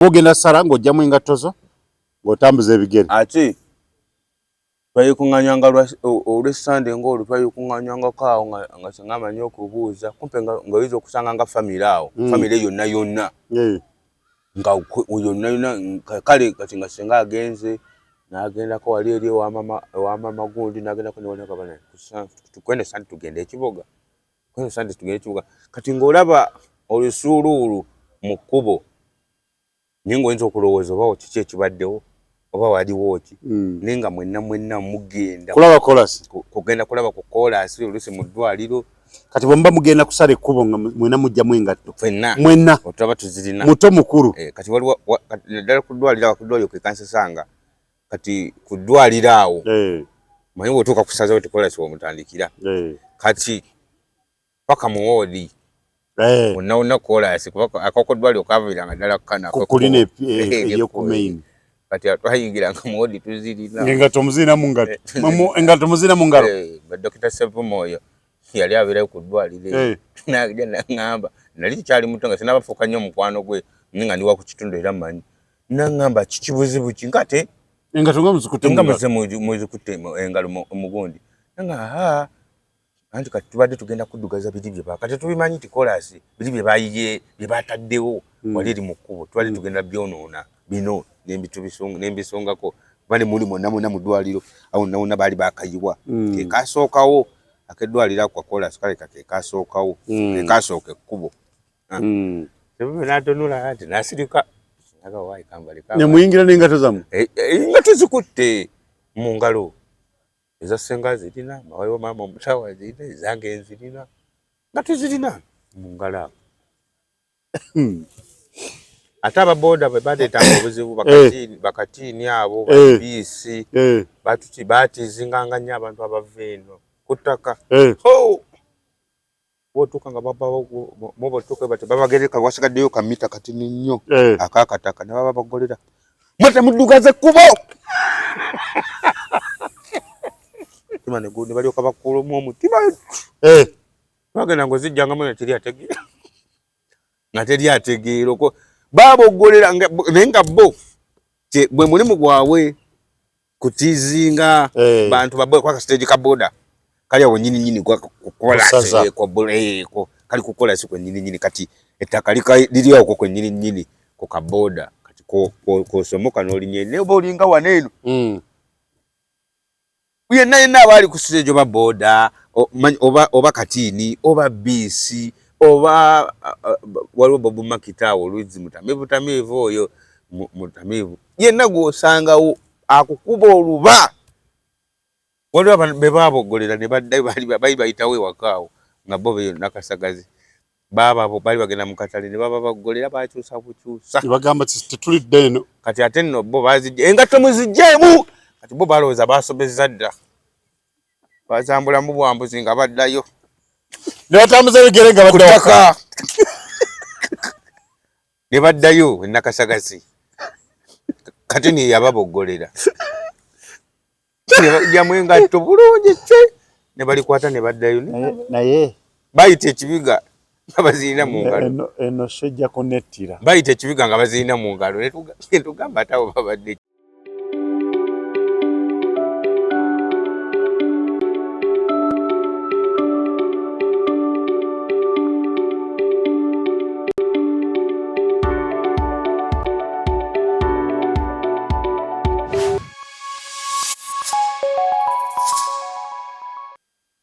Ogenda sala ng'ojjamu engatto zo ng'otambuza ebigere. Ate twayekuŋŋanyanga olw'essande ng'olwo twayekuŋŋanyangako awo nga singa amanyi okubuuza kumpe nga oyinza okusanga nga famire awo famire yonna yonna nga yonna yonna kale kati nga singa agenze n'agendako wali eri ewa mama gundi n'agendako newali tukwene sande tugende ekibuga kwene sande tugende ekibuga kati ng'olaba olusuuluulu mu kkubo naye ng'oyinza okulowooza oba kiki ekibaddewo oba waliwo ki naye nga mwenna mwenna mugenda kulaba kolasi kugenda kulaba ku koolaasi oluusi mu ddwaliro. Kati bwe muba mugenda kusala ekkubo nga mwenna mujjamu engatto ffenna mwenna otulaba tuzirina muto mukulu kati waliwo naddala ku ddwaliro awo ku ddwaliro kwe kansesanga kati ku ddwaliro awo manyi bw'otuuka ku ssaza ti koolaasi w'omutandikira kati paka mu woodi wonna wonna koolaasi kuba ak'oku kaviiranga ddala kukana kulina ey'oku main kati twayingiranga mu woodi tuzirina engatto muzirina mu ngatto engatto muzirina mu ngalo Dokita Sevumo oyo yali abeerayo ku ddwaliro najja naŋŋamba nali kikyali muto nga sinnabafuuka nnyo mukwano gwe naye nga ndi wa ku kitundu era mmanyi naŋŋamba kiki buzibu ki ng'ate engatto nga muzikutte nga muzikutte engalo mugundi nanga aa anti kati tubadde tugenda kuddugaza biri bye kati tubimanyi nti koolaasi biri bye bayiye bye bataddewo wali eri mu kkubo tubadde tugenda byonoona bino nembisongako kuba ne muli mwonna mwonna mu ddwaliro awo wonna wonna baali bakayiwa ke kasookawo ak'eddwaliro ako kakoolaasi kalabika ke kasookawo ke kasooka ekkubo n'atunula nti n'asirika ne muyingira n'engatto zammwe engatto zikutte mu ngalo eza ssenga zirina waliwo maama omutawa zirina ezange nzirina nga tuzirina mu ngalo awo ate ababooda bwe baleetanga obuzibu bakatiini abo babiisi batizinganga nnyo abantu abava eno ku ttaka bwotuuka nga muba bati babagereka wasigaddeyo kamita katini nnyo akakataka ne baba bagolera mwe temuddugaza ekkubo ne balyoka bakuulamu omutima bagenda ng'ozijjangamu nga teri ategeera nga teri ategeera okwo baboggolera naye nga bo gwe mulimu gwabwe kutizinga bantu baboda kwa stage ka boda kali awo nyini nyini kwa kukola kali kukola si kwenyini nyini kati ettaka liri awo kwenyini nyini ku kaboda kati kosomoka n'olinnya naye oba olinga wano eno yenna yenna aba ali ku stage oba boda oba katiini oba biisi oba waliwo bobu makita awo oluzzi mutamiivu tamiivu oyo mutamiivu yenna gw'osangawo akukuba oluba waliwo be baboggolera ne baddayo bali bayitawo ewaka awo nga bo beyo Nakasagazi baaba bali bagenda mu katale ne baba baggolera bakyusa bukyusa bagamba tetulidde eno kati ate nno bo bazijja engatto muziggyemu kati bo balowooza basobezza dda bazambulamu bwambuzi nga baddayo ne batambuza ebigere nga badda waka ne baddayo e Nakasagasi kati niye yababoggolera ne bajjamu engatto bulungi ki ne balikwata ne baddayo naye bayita ekibiga nga bazirina mu ngalo eno shejja kunettira bayita ekibiga nga bazirina mu ngalo ne tugamba ate abo babadde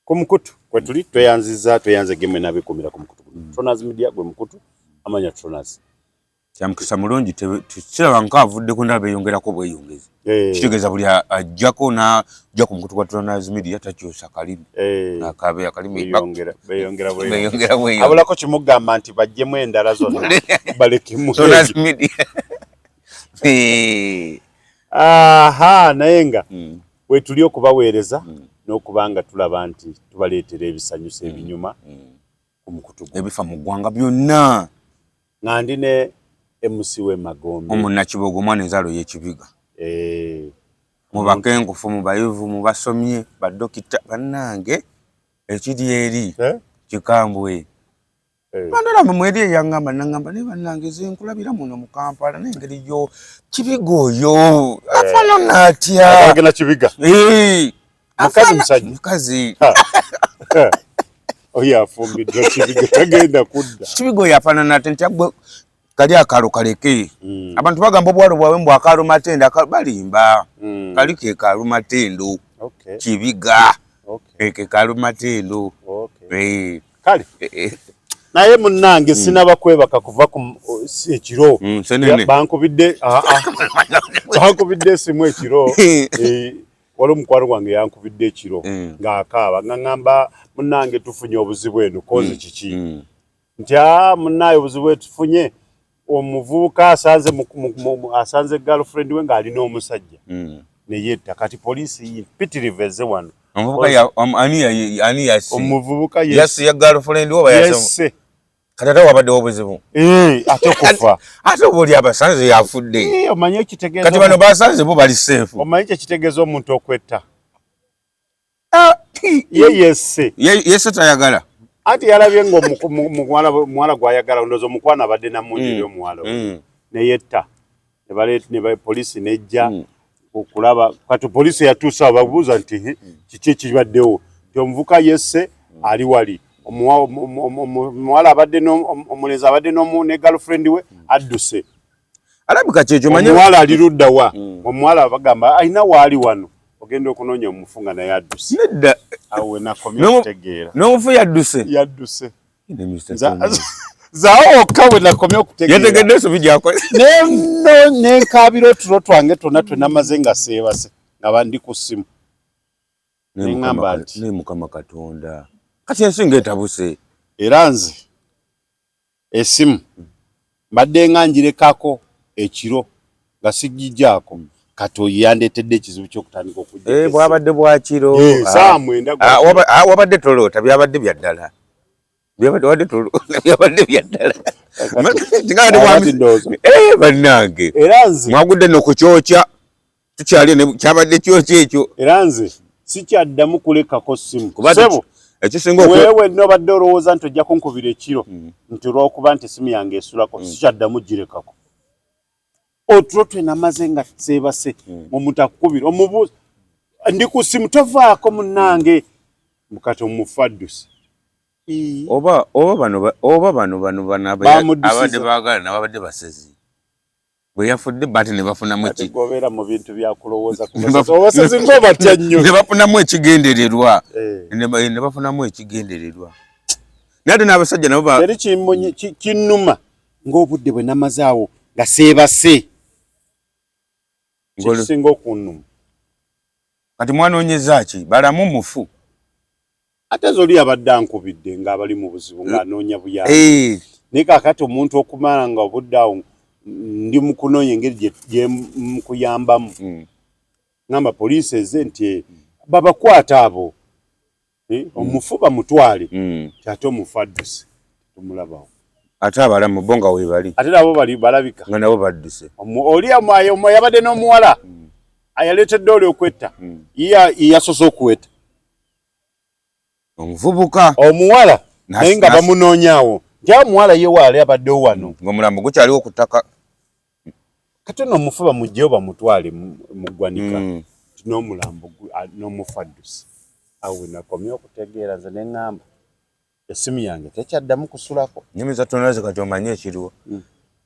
Ku mukutu kwetuli tweyanziza tweyanze gemwe nabekumira ku mukutu guno. Tronas Media gwe mukutu amanya Tronas. Kyamukisa mulungi kiraba nka avuddeko ndaba beeyongerako bweyongezi kitegeeza buli ajjako n'ajja ku mukutu gwa Tronas Media takyusa kalimi akabe akalimi beeyongera bweyongera abulako kimugamba nti bajjemu endala zonna balekemu Tronas Media. Aha naye nga wetuli okubaweereza n'okuba nga tulaba nti tubaleetera ebisanyusa ebinyuma ku mukutu guno ebifa mu ggwanga byonna nga ndi ne MC we Magombe omunnakibogo omwana enzaalo y'ekibiga mu bakenkufu mu bayivu mu basomye badokita bannange ekiri eri kikambwe. Bandala mweri eyaŋŋamba naŋŋamba naye bannange ze nkulabira muno mu Kampala naye engeri yo Kibiga oyo afaanana atya? Agenda Kibiga. Mukazi musajja? Mukazi. Oyo afumbiddwa Kibiga tagenda kudda. Kibiga oyo afaanana atya nti gwe kali akalo kaleke. Abantu bagamba obwalo bwabwe mbu akalo matendo balimba. Kali ke kalo matendo. Kibiga. Ke kalo matendo. Kale. Naye munnange sinaba kwebaka kuva ku ekiro. Bankubidde bankubidde esimu ekiro. Waliwo omukwano gwange yankubidde ekiro ng'akaaba nga ŋŋamba munnange tufunye obuzibu eno kozi kiki? Nti munnaye obuzibu bwe tufunye omuvubuka asanze asanze girlfriend we ng'alina omusajja ne yetta. Kati poliisi mpitirivu ezze wano. Omuvubuka yesse girlfriend we yesse. Kati ate wabaddewo obuzibu. Ate okufa. Ate oba oli abasanze yafudde. Omanyi ekitegeeza. Kati bano basanze bo bali safe. Omanyi kyekitegeeza omuntu okwetta. Ye yesse. Yesse tayagala. Anti yalabye ng'omuwala gw'ayagala ndowooza omukwano abadde namungi eri omuwala oyo. Ne yetta. Ne poliisi n'ejja okulaba. Kati poliisi yatuuse awo babuuza nti kiki ekibaddewo. Nti omuvubuka yesse ali wali. Omuwala abadde omulenzi abadde ne girlfriend we adduse. Alabika kyekyo manyi. Omuwala ali ludda wa? Omuwala bagamba alina waali wano. Ogenda okunoonya omufu nga naye adduse. Nedda. Awo we nakomye okutegeera. N'omufu yadduse? Yadduse. Zaawo wokka we nakomye okutegeera. Yategedde ensobi gy'akoze. Ne nkaabira otulo twange twonna twe namaze nga seebase nga ndi ku ssimu. Ne ŋŋamba nti. Naye Mukama Katonda. Kati ensi ng'etabuse. Era nze esimu mbadde nga ngirekako ekiro nga sigijjaako. Kati oyo yandeetedde ekizibu ky'okutandika okujja. Bwabadde bwa kiro. Ssaawa 9. Wabadde toloota byabadde bya ddala. Byabadde bya ddala. Bannange. Era nze. Mwagudde nno ku kyokya. Tukyali ne kyabadde kyokya ekyo. Era nze sikyaddamu kulekako ssimu. Ssebo. Ekisinga wewe nobadde olowooza nti ojja kunkubira ekiro nti olw'okuba nti essimu yange esulako sikyaddamu girekako. Otulo twe namaze nga seebase omuntu akukubira omubuuza ndi ku ssimu tovaako munnange kati omufu adduse. Oba bano abadde baagala nababadde basezi. Bwe yafudde bati ne bafunamu eki. Gobeera mu bintu bya kulowooza ku basezi. Obasezi ngo batya nnyo. Ne bafunamu ekigendererwa. Ne bafunamu ekigendererwa. Naye ate n'abasajja nabo Teri kinnuma ng'obudde bwe namaze awo nga seebase. Kisinga okunnuma. Kati mwanoonyeza ki? Balamu mufu. Ate zoli abadde ankubidde ng'abali mu buzibu ng'anoonya buyambi. Naye kaakati omuntu okumala nga obudde awo ndi mu kunoonya engeri gye mukuyambamu. Ngamba poliisi ezze nti babakwata abo. Omufu bamutwale. Ate omufu adduse. Tumulabawo. Ate abalamu bo nga weebali. Ate nabo bali balabika. Nga nabo badduse. Oli yabadde n'omuwala ayaleetedde oli okwetta. Ye yasoose okuwetta. Omuvubuka. Omuwala naye nga bamunoonyaawo. Nti omuwala ye waali abaddewo wano. Ng'omulambo gukyaliwo ku ttaka. Kati nno omufu bamuggyeyo bamutwale mu ggwanika. N'omulambo n'omufu adduse. Awo we nakomye okutegeera nze ne ŋŋamba essimu yange tekyaddamu kusulako. Nnyumiza tonaze kati omanye ekiriwo.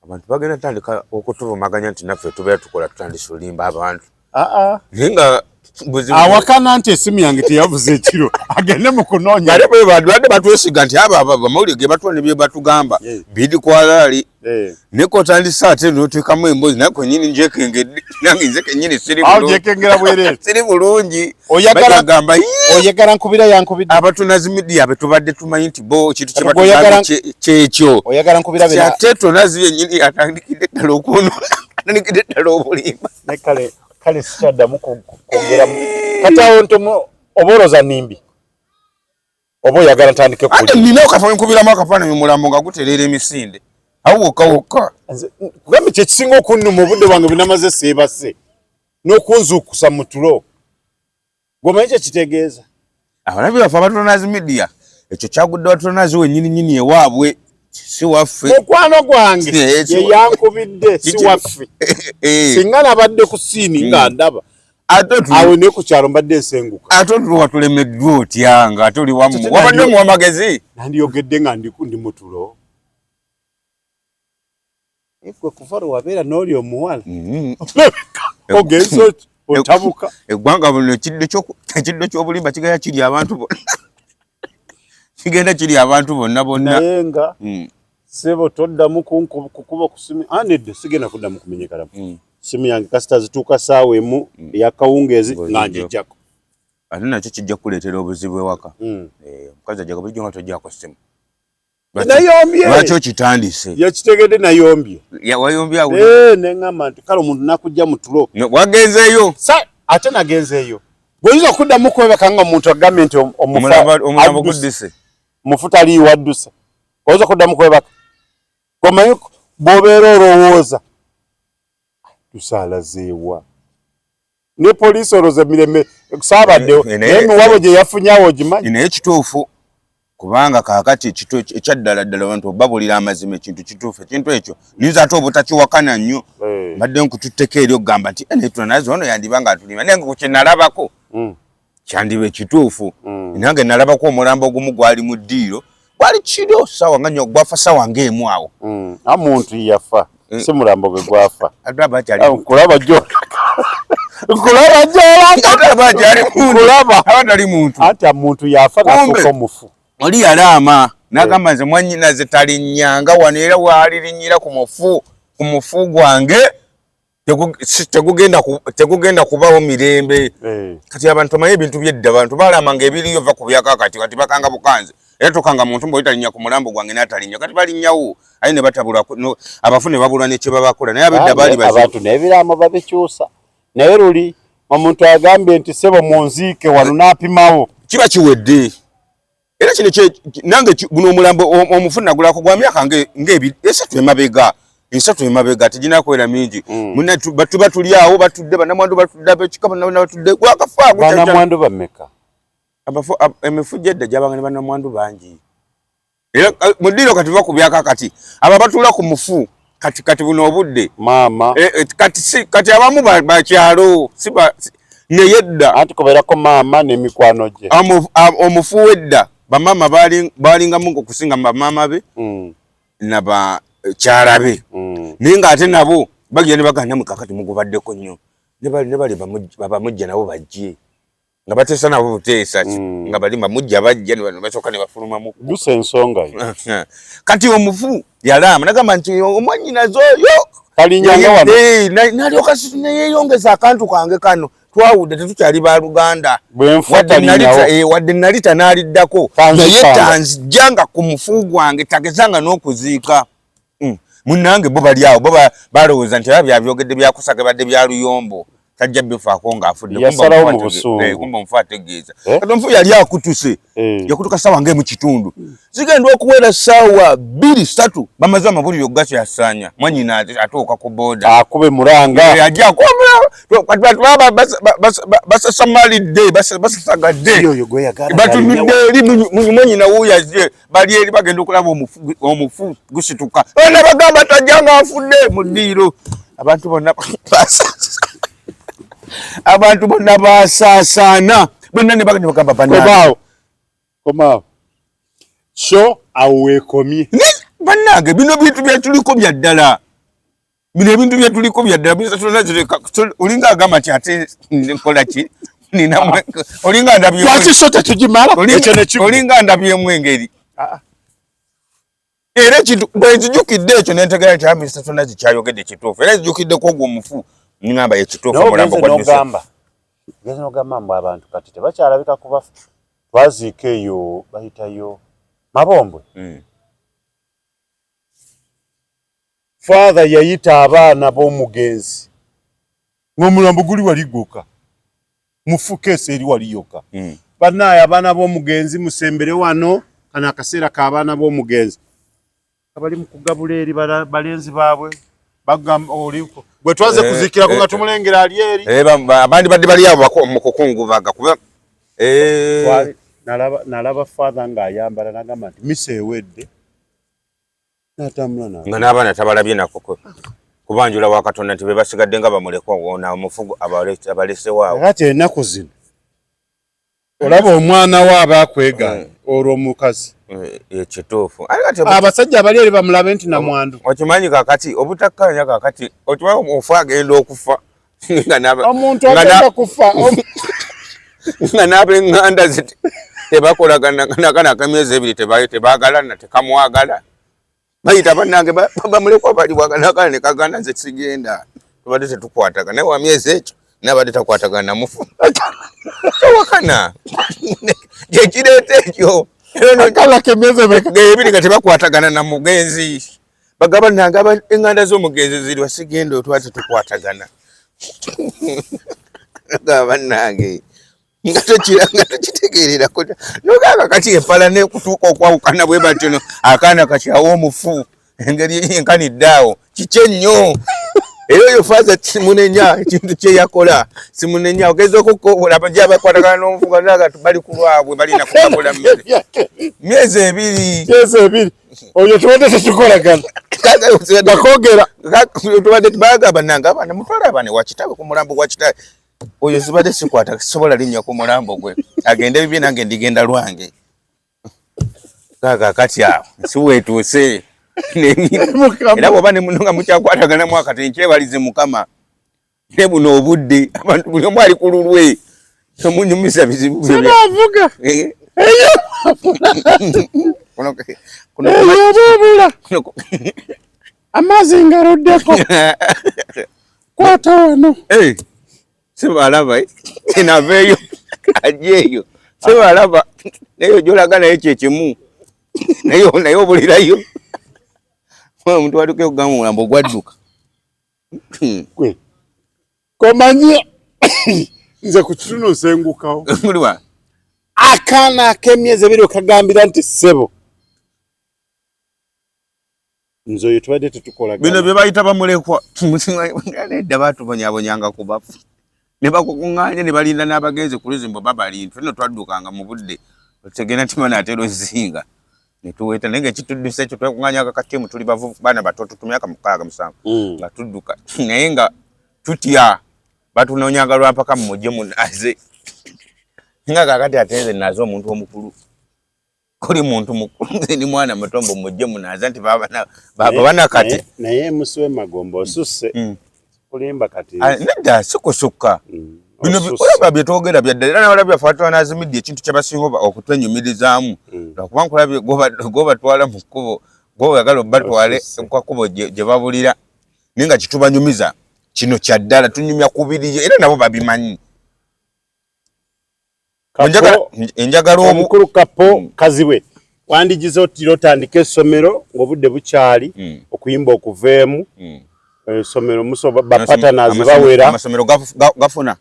Abantu bagenda tandika okutuvumaganya nti naffe tubeera tukola tutandise olimba abantu. Naye nga awakana nti esimu yange teyavuze ekiro agende mu kunoonya. Ate bwe badde batwesiga nti abo abamawulire ge batuwa ne bye batugamba biri kwalaali. Naye k'otandise ate n'oteekamu emboozi naye kwennyini njekengedde nange nze kennyini siri bulungi. Ojekengera bwereere. Siri bulungi. Oyagala oyagala nkubira yankubidde. Abatunazi media be tubadde tumanyi nti bo kintu kye batugambye kyekyo. Oyagala nkubira bena. Ate tonazi yennyini atandikidde ddala okwonoona. Atandikidde ddala obulimba. Naye kale kale sikyaddamu kwongeramu. Kati awo nti oba olowooza nnimbi. Oba oyagala ntandike kulimba. Ate nnina okafa nkubiramu akafaananyi omulambo nga gutereera emisinde. Awo wokka wokka. Kugambye kye kisinga okunnuma obudde bwange bwe namaze seebase n'okunzuukusa mu tulo. Gw'omanyi kye kitegeeza? Abalabi baffe abatonazi media ekyo kyagudde watonazi wennyini nnyini ewaabwe. Si waffe. Mukwano gwange ye yankubidde, si waffe. Singa nabadde ku siini nga ndaba awo ne ku kyalo mbadde nsenguka. Ate otuwa tulemeddwa otya nga ate oli wamu? Wabadde omuwa magezi? Nandiyogedde nga ndi mutulo. Gwe kuva lwe wabeera n'oli omuwala ogenze otabuka. Eggwanga buno ekiddo ky'obulimba kigenda kiri abantu bonna. Kigenda kiri abantu bonna bonna. Naye nga ssebo toddamu kukuba ku ssimu. Nedda, sigenda kuddamu kumenyekalamu. Ssimu yange kasita zituuka ssaawa 1 ey'akawungeezi nga ngiggyako. Ate nakyo kijja kukuleetera obuzibu ewaka. Omukazi ajja bulijjo nga tojjako ssimu. Nayombye. Lwaki okitandise? Yakitegedde nayombye. Wayombye awo? Ne ŋŋamba nti kale omuntu nakujja mu tulo. Wagenzeeyo? Ate nagenzeeyo. Bw'oyinza okuddamu kwebaka nga omuntu agambye nti omulambo gudduse. Mufu taliiwo adduse. Oyinza okuddamu kwebaka. Omanyi bw'obeera olowooza tusaalazeewa. Ne poliisi olowooza emirembe saabaddewo naye emiwabo gye yafunye awo ogimanyi. Naye kituufu kubanga kaakati ekyaddala ddala abantu babulira amazima ekintu kituufu ekintu ekyo nyinza ate obutakiwakana nnyo mbadde nkututteko eri okugamba nti naye ono yandiba nga atulima naye nga kye nalabako kyandiba ekituufu. Nange nalabako omulambo ogumu gwali mu ddiiro gwali kiro ssaawa nga nnya gwafa ssaawa ng'emu awo. Amuntu yafa si mulambo gwe gwafa. Ate aba akyali nkulaba gyo nkulaba gy'olaba aba akyali muntu nkulaba aba tali muntu ate muntu yafa nafuuka omufu. Oli yalaama n'agamba nze mwannyinaze talinnyanga wano era w'alirinnyira ku mufu gwange tegugenda kubawo mirembe. Kati abantu omanyi ebintu by'edda abantu balaamanga ebiriyo va ku byakakati kati bakanga bukanzi era tokanga muntu mbw'oli talinnya ku mulambo gwange n'atalinnya kati balinnyawo aye ne batabula abafu ne babulwa ne kye babakola naye ab'edda baali bazibu. Abantu n'ebiraamo babikyusa naye luli omuntu agambye nti ssebo munziike wano n'apimawo kiba kiwedde. Era kino nange guno omulambo omufu nagulako gwa myaka ng'esatu emabega esatu emabega teginakwera mingi. Munna tuba tuli awo batudde bannamwandu batudde ab'ekika bonna batudde gwakafa. Bannamwandu bameka? Abafu emifu gy'edda gyabanga ne bannamwandu bangi. Era mu ddiiro kati va ku byaka kati abo abatuula ku mufu kati kati buno obudde maama kati abamu bakyalo si naye edda anti kubeerako maama n'emikwano gye. Omufu w'edda bamaama baalingamu okusinga bamaama be na bakyala be naye ng'ate nabo bagenda ne bagamba namwe kaakati mugubaddeko nnyo ne bali babamujja nabo bajje nga bateesa nabo buteesa nga bali bamujja bajja ne basooka ne bafulumamu. Gusa ensonga yo. Kati omufu yalaama nagamba nti omwannyinaze oyo talinnyanga wano n'alyoka neyeeyongeza akantu kange kano twawudde tetukyali baluganda wadde nali tanaaliddako naye tanzijjanga ku mufu gwange tagezanga n'okuziika. Munnange bo bali awo bo balowooza nti aba byabyogedde byakusaka badde bya luyombo tajja bifaako ng'afudde kumba omufu ategeeza. Kati omufu yali akutuse yakutuka ssaawa ng'emu kitundu zigenda okuwera ssaawa 2 3 bamaze amabulire okugakyasaanya mwannyina atuuka ku booda akube mulanga ajja basasamalidde basasagadde batunudde eri mwannyina wuuyo azze bali eri bagenda okulaba omufu gusituka bonna bagamba tajja ng'afudde mu ddiiro. Abantu bonna abantu bonna basaasaana bonna ne bagenda bagamba bannange komaawo so awo weekomye bannange bino bintu byetuliko bya ddala bino ebintu byetuliko bya ddala olinga agamba nti ate nkola ki olinga ndabye so tetugimala olinga ndabyemu engeri era ekintu bwe nzijukidde ekyo ne ntegeera nti Mr. Tonazi kyayogedde kituufu era nzijukiddeko ogwo omufu ngamba ye kituufu omulambo gwa Nogamba genze nogamba mbu abantu kati tebakyalabika kuba twaziika eyo bayitayo Mabombwe. Father yayita abaana b'omugenzi ng'omulambo guli wali gwokka mufu keesi eri wali yokka. Bannaaye abaana b'omugenzi musembere wano kano akaseera k'abaana b'omugenzi bali mu kugabula eri balenzi baabwe bagamba oli gwe twaze kuziikirako nga tumulengera ali eri abandi badde bali awo mu kukungubaga kuba nalaba father ng'ayambala n'agamba nti misa ewedde. N'atambula nga n'abaana tabalabye nako kubanjula wa Katonda nti be basigadde nga bamulekwa wona omufugu abalesewo awo. Kati ennaku zino olaba omwana we aba akwegaana olwo omukazi ekituufu abasajja abali eri bamulabe nti namwandu. Okimanyi kakati obutakkaanya kakati okimanyi omufu agenda okufa omuntu agenda kufa nga n'ab'eŋŋanda ze tebakolagana nakana ak'emyezi ebiri tebaagalana tekamwagala bayita bannange bamulekwa bali bwaganakana ne kaganda nze sigenda tubadde tetukwatagana naye wa myezi ekyo nabadde takwatagana namufu tewakana gyekireeta ekyo ebiri nga tebakwatagana na mugenzi bagaba nange eŋŋanda z'omugenzi ziriwa sigenda otwa tetukwatagana gaba bannange nga tokiranga tokitegeererako nogamba kati empala nekutuuka okwawukana bwe batyo no akaana kakyawo omufu engeri enkanidde awo kiki ennyo era oyo faaza simunenya ekintu kyeyakola simunenya ogeza okukola abakwatagana n'omufu nga bali ku lwabwe balina kukabula mmere myezi ebiri myezi ebiri oyo tubadde tetukolagana bakogera tubadde bagamba nange abaana mutwale abaana wa kitawe ku mulambo gwa kitawe oyo zibadde sikwata sisobola linnya ku mulambo gwe agende bibye nange ndigenda lwange kakati awo nsi weetuuse era bwoba ne muno nga mukyakwataganamu akati nkyebalize mukama ne buno obudde abantu buli omu ali ku lulwe tomunyumisa bizibu byeavuga eh? eyobula amazzi ngaluddeko kwata wano eh, sibalaba eh? kinaveeyo ajeeyo sibalaba naye ojolaga naye kyekimu naye obulirayo omuntu watuka okugamba omulambo gwadduka gwe komanyi nze ku kituno nsengukawo muliwa akaana ak'emyezi ebiri okagambira nti ssebo nze oyo tubadde tetukolagana bino bye bayita bamulekwa nedda batubonyabonyanga ku bafu ne bakukuŋŋaanya ne balinda n'abagenzi ku luzzi mbu babalinda ffe nno twaddukanga mu budde otegenda nti bana atera ozinga ne tuweta naye nga ekitudduse ekyo twekuŋŋaanya akakatiimu tuli bavu baana bato tutu myaka mukaaga musanvu nga tudduka naye nga tutya batunoonyanga lwampaka mumujje munaaze nga kakati ate nze naaze omuntu omukulu kuli muntu mukulu nze ndi mwana muto mbu mujje munaaze nti baba kati naye musiwe magomba osusse kulimba kati ah, nedda si kusukka bino olaba bye twogera bya ddala era nabalabye baffe batwanazimidde ekintu kye basinga okutwenyumirizaamu lwakuba nkulabye gwobatwala mu kkubo gwoyagala obatwale kwa kkubo gye babulira naye nga kitubanyumiza kino kya ddala tunyumya kubiriyo era nabo babimanyi enjagala omukulu Kapo Kazibwe wandigize otira otandika essomero ng'obudde bukyali okuyimba okuveemu essomero musoba bapartners bawera amasomero gafuna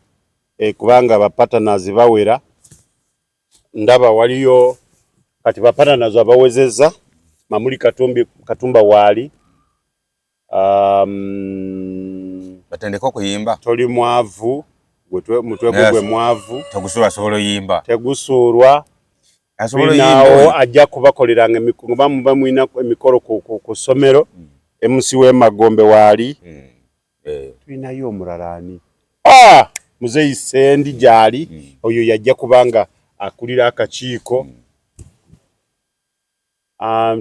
kubanga bapartners bawera ndaba waliyo kati bapartners abawezezza Mamuli Katumbi Katumba waali batandika okuyimba toli mwavu mutwe gwe gwe mwavu tegusuulwa asobola oyimba tegusuulwa nawo ajja kubakoleranga emikolo bamuba mulina emikolo ku ssomero MC w'emagombe waali tulinayo omulala ani ah! Muzeeyi Sendi gyali oyo yajja kubanga akulira akakiiko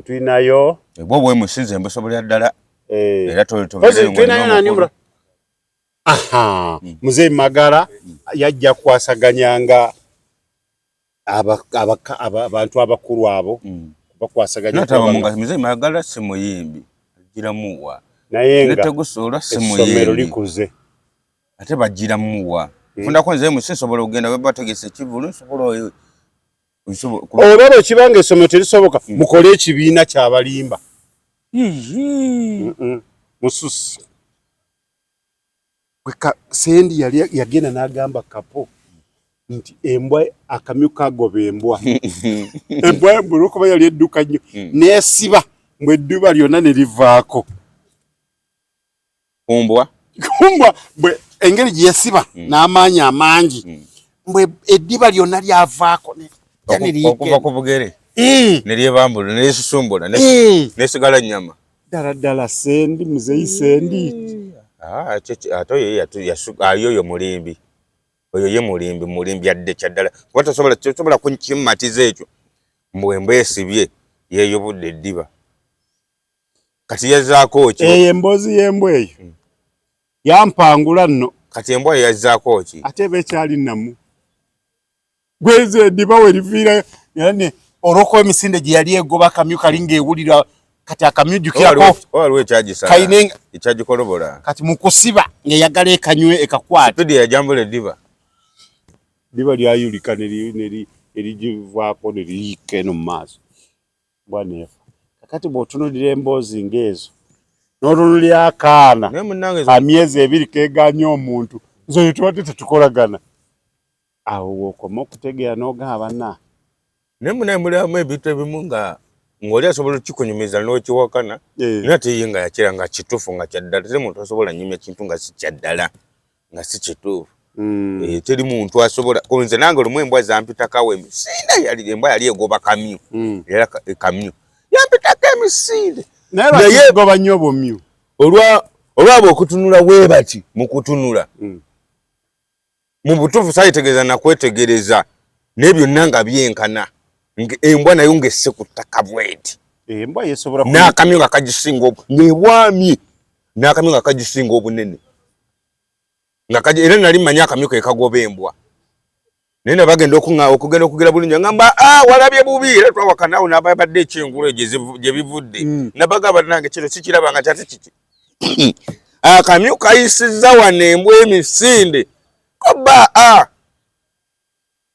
tulinayo bwo bwe musinze mbusobolera ddala era tulinayo nani omulala aha Muzeeyi Magala yajja kukwasaganyanga abantu abakulu abo bakwasaganya Muzeeyi Magala si muyimbi agiramuwa naye nga tegusuulwa si essomero muyimbi likuze ate bagiramuwa fundako nze musi nsobola okugenda webategesa ekivulu nsobola oba bwe kiba nga essomero terisoboka mukole ekibiina kyabalimba mususi Sendi yali yagenda n'agamba Kapo nti embwa akamyu kagoba embwa embwa olwokuba yali edduka nnyo n'esiba mbwe edduba lyonna ne livaako kumbwa kumbwa bwe engeri gye yasiba n'amaanyi amangi mbwe eddiba lyonna lyavaako okuva ku bugere ne lyebambula ne lyesusumbula nesigala nnyama. Ddala ddala Sendi, muzeeyi Sendi. Ah, ate oyo oyo mulimbi. Oyo ye mulimbi, mulimbi adde kyaddala. Kuba tosobola tosobola kukimmatiza ekyo. Mbu embwa esibye yeeyubudde eddiba. Kati yazzaako ki? Eyo emboozi y'embwa eyo. Yampangula nno. Kati embwa ye yazzaako ki? Ate eba ekyali nnamu. Gweze ediba we liviira olwokuba emisinde gye yali egoba akamyu kali ng'ewulira kati akamyu jjukirako waliwo ekyagisala ekyagikolobola kati mu kusiba ng'eyagala ekanywe ekakwate sipiidi yajambula eddiba ddiba lyayulika nerigivaako neriyiika eno mu maaso mbwa neefa kakati bw'otunulira emboozi ng'ezo n'otunulira akaana amyezi ebiri keeganye omuntu nze oyo tubadde tetukolagana awo wokoma okutegeera n'ogamba banna naye munaye muliamu ebintu ebimu nga ng'oli asobola okikunyumiza n'okiwakana eh. naye ate ye nga yakira nga kituufu nga kyaddala teri muntu asobola nyumya kintu nga si kyaddala nga si kituufu eh, teri muntu asobola nze nange olumu embwa zampitakawo emisinde yali embwa yali egoba kamyu era kamyu yampitako emisinde naye goba nnyo obumyu olwabo okutunula weebati mu kutunula Mu butuufu saayetegereza na kwetegereza naye byonna nga byenkana embwa nayo ng'esse ku ttaka bweti eh, embwa yesobola n'akamyu nga kagisinga ng'ebwamye n'akamyu nga kagisinga obunene nga kaji era nali mmanyi akamyu ke kagoba embwa naye nabagenda okugenda okugira bulungi ngamba ah, walabye bubi era twawakanawo nababadde ekyengulu egyo gye bivudde nabagamba nange kino sikiraba nga kyate kiki akamyu kayisizza wano embwa emisinde koba a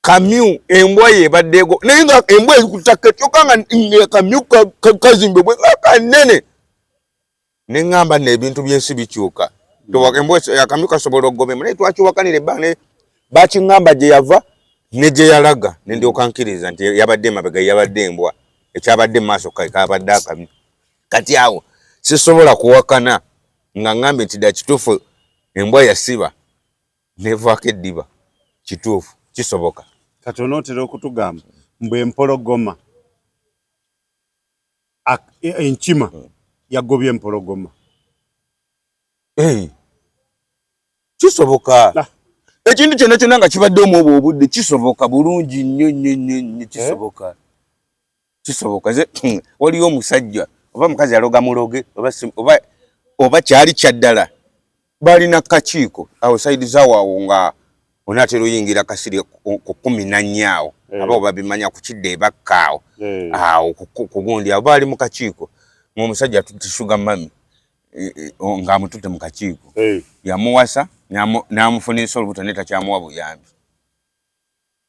kamyu embwa yebadde ego naye nga embwa eri ku ttaka kyokka nga kamyu kazimbe bwe nga kanene ne ŋŋamba nno ebintu by'ensi bikyuka embwa akamyu kasobola okugoba embwa naye twakiwakanira ebbanga naye bakiŋŋamba gye yava ne gye yalaga ne ndyoka nkiriza nti yabadde emabega yabadde embwa ekyabadde mu maaso kabadde akamyu Kati awo sisobola kuwakana nga ngambye nti dda kituufu embwa yasiba nevaako eddiba kituufu kisoboka. Kati onootera okutugamba mbu empologoma enkima yagobye empologoma? Hey. Kisoboka ah. Ekintu kyonna kyonna nga kibadde omu obwo obudde kisoboka bulungi nnyo nnyo nnyo nnyo eh? Kisoboka kisoboka ze waliyo omusajja oba mukazi aloga muloge oba oba oba kyali kyaddala balina kakiiko awo saidi zawo awo nga onatera oyingira kasiri ku 14 awo eh. Aba babimanya ku kidde ebakka awo eh. Awo kugundi awo baali mu kakiiko ng'omusajja atutte sugar mummy eh, eh, ng'amututte mu kakiiko eh. Yamuwasa n'amufunisa olubuto naye takyamuwa buyambi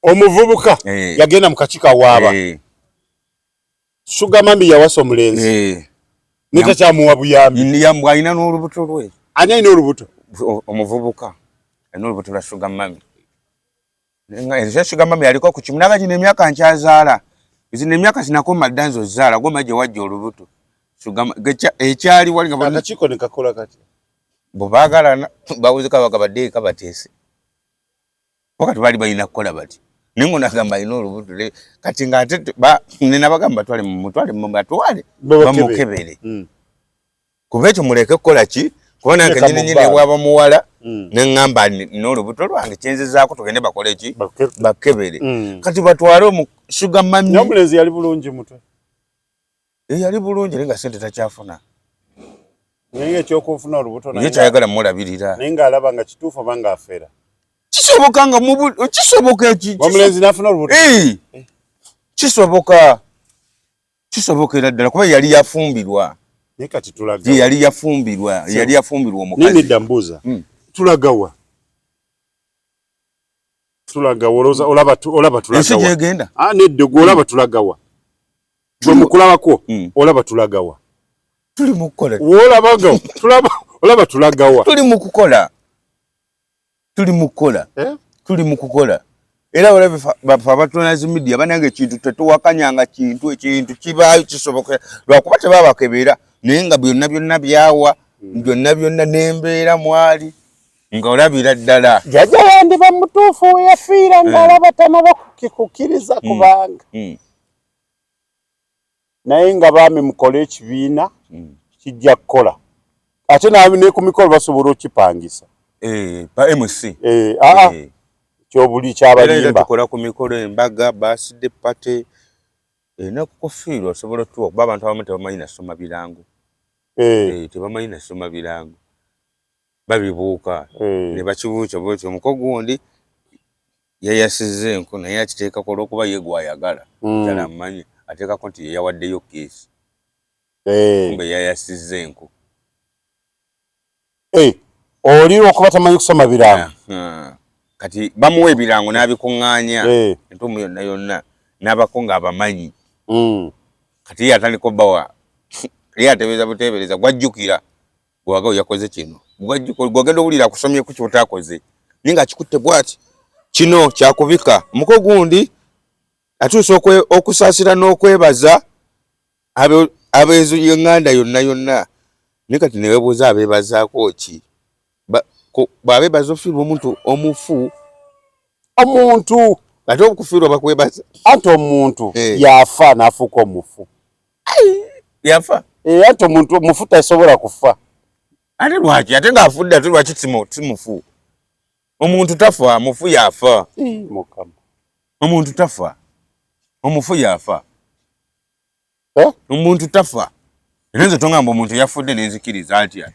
omuvubuka yagenda mu kakiiko awaaba sugar mummy yawasa omulenzi naye takyamuwa buyambi alina n'olubuto lwe ani alina olubuto omuvubuka alina olubuto lwa sugar mummy Nze sugar mummy aliko ku kimu naga gino emyaka nkyazaala zino emyaka sinakoma dda nze ozaala goma gye wajja olubuto ekyali wali nga akakiiko ne kakola kati bwe baagalana bawuze kabaka badde eka bateese wakati baali balina kukola bati naye ngo nagamba alina olubuto kati nga ate nenabagamba batwale mutwale batwale bamukebere Kuba ekyo muleke kukola ki kuba nange nyini nyini bwaba muwala ne ŋŋamba n'olubuto lwange kyenzizaako tugende bakole ki bakebere kati batwale omu sugar mummy n'omulenzi yali bulungi mutwe eh, yali bulungi naye nga sente takyafuna naye ekyokufuna olubuto naye kyayagala mulabirira naye ng'alaba nga kituufu oba ng'afera kisoboka nga kisoboka eki omulenzi n'afuna olubuto eh, kisoboka kisobokera ddala kuba yali yafumbirwa naye kati tulaga yali yafumbirwa yali yafumbirwa omukazi nedda mbuuza tulagawa tulagawa olowooza olaba olaba tulagawa ensi gyegenda ah nedda gwe olaba tulagawa gwe mukulabako olaba tulagawa tuli mu kukola wolabaga tulaba olaba tulagawa tuli mu kukola tuli mu kukola eh? Tuli mu kukola era olabe bafe abatunazi media banange ekintu tetuwakanyanga kintu ekintu kibaayo kisoboka lwakuba tebabakebera naye nga byonna byonna byawa byonna byonna n'embeera mwali nga olabira ddala jjajja yandiba mutuufu we yafiira ng'alaba tanaba kukkiriza kubanga naye nga baami mukole ekibiina. Kijja kukola ate ne ku mikolo basobola okipangisa. Eh, ba MC. Eh, aa kyobuli kyabayimba. Tukola ku mikolo, embaga, birthday party, nakukufiirwa osobola otuwa, kuba abantu abamu tebamanyi nasoma birango. Tebamanyi nasoma birango, babibuuka ne bakibuuka bwetyo. Omuko gundi yayasizza enku naye akiteekako olwokuba ye gwayagala. Kyala amumanyi, ateekako nti yeyawaddeyo keesi, kumbe yayasizza enku. Oli lwokuba tamanyi kusoma birango. Kati bamuwa ebirango n'abikuŋŋaanya, entuumu yonna yonna n'abako ng'abamanyi. Kati ye atandika obbawa, ye ateebereza buteebereza gwajjukira gwaga yakoze kino, gwagenda owulira akusomyeku kyotaakoze, naye ng'akikutte bw'ati, kino kyakubika. Omuko gundi atuusa okusaasira n'okwebaza abeezu y'eŋŋanda yonna yonna, naye kati neweebuuza abeebazaako ki? Bw'abeebaza ofiirwa omuntu omufu. Omuntu ate okufiirwa bakwebaza? Anti omuntu yafa n'afuuka omufu. Yafa? Anti omuntu omufu tasobola kufa. Ate lwaki ate ng'afudde, ate lwaki si mufu? Omuntu tafa, mufu yafa. Mukama. Omuntu tafa, omufu yafa. Omuntu tafa. Era nze tongamba omuntu yafudde nenzikiriza atya?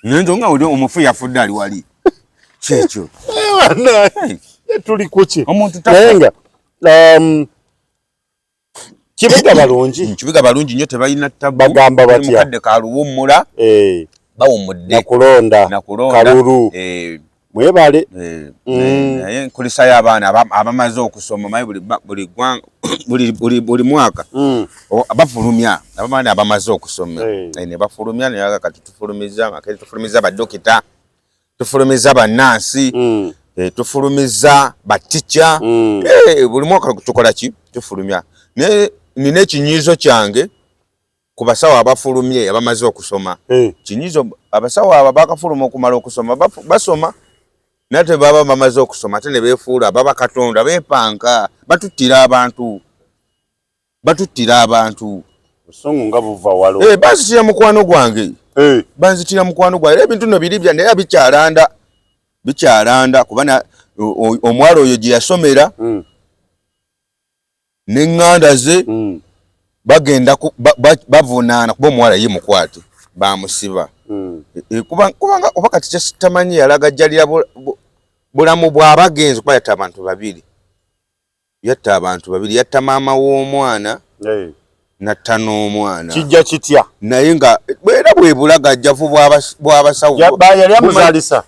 Nze nga omufu yafudde ali wali kyekyo. Tuli kuki? Omuntu tafa. Naye nga Kibiga balungi. Kibiga balungi nnyo, tebalina tabu. Bagamba batya? Mukadde kaluwummula, bawummudde. Nakulonda. Nakulonda. Kalulu. Mwebale. Naye nkulisayo abaana abamaze okusoma. Manyi buli ggwanga, buli mwaka bafulumya abaana abamaze okusoma, ne bafulumya naye kati tufulumiza makere, tufulumiza badokita, tufulumiza bannansi, tufulumiza batica. Buli mwaka tukola ki? Tufulumya. Naye nina ekinyiizo kyange ku basawo abafulumye abamaze okusoma. Kinyiizo, abasawo abo bakafuluma okumala okusoma, basoma naye tebaba bamaze okusoma, ate ne beefuula baba Katonda, beepanka, batuttira abantu, batuttira abantu. Busungu nga buva walo. Banzitira mukwano gwange. Banzitira mukwano gwange. Era ebintu no biribya, naye bikyalanda, bikyalanda, kuba omuwala oyo gye yasomera n'eŋŋanda ze bagenda bavunaana, kuba omuwala ye mukwate bamusiba. Kubanga oba kati kyesitamanyi, yalagajjalira bulamu bw'abagenzi, kuba yatta abantu babiri, yatta abantu babiri, yatta maama w'omwana natta n'omwana. Kijja kitya? Naye nga era bwe bulagajjavu bw'abasawo. Yali amuzaalisa?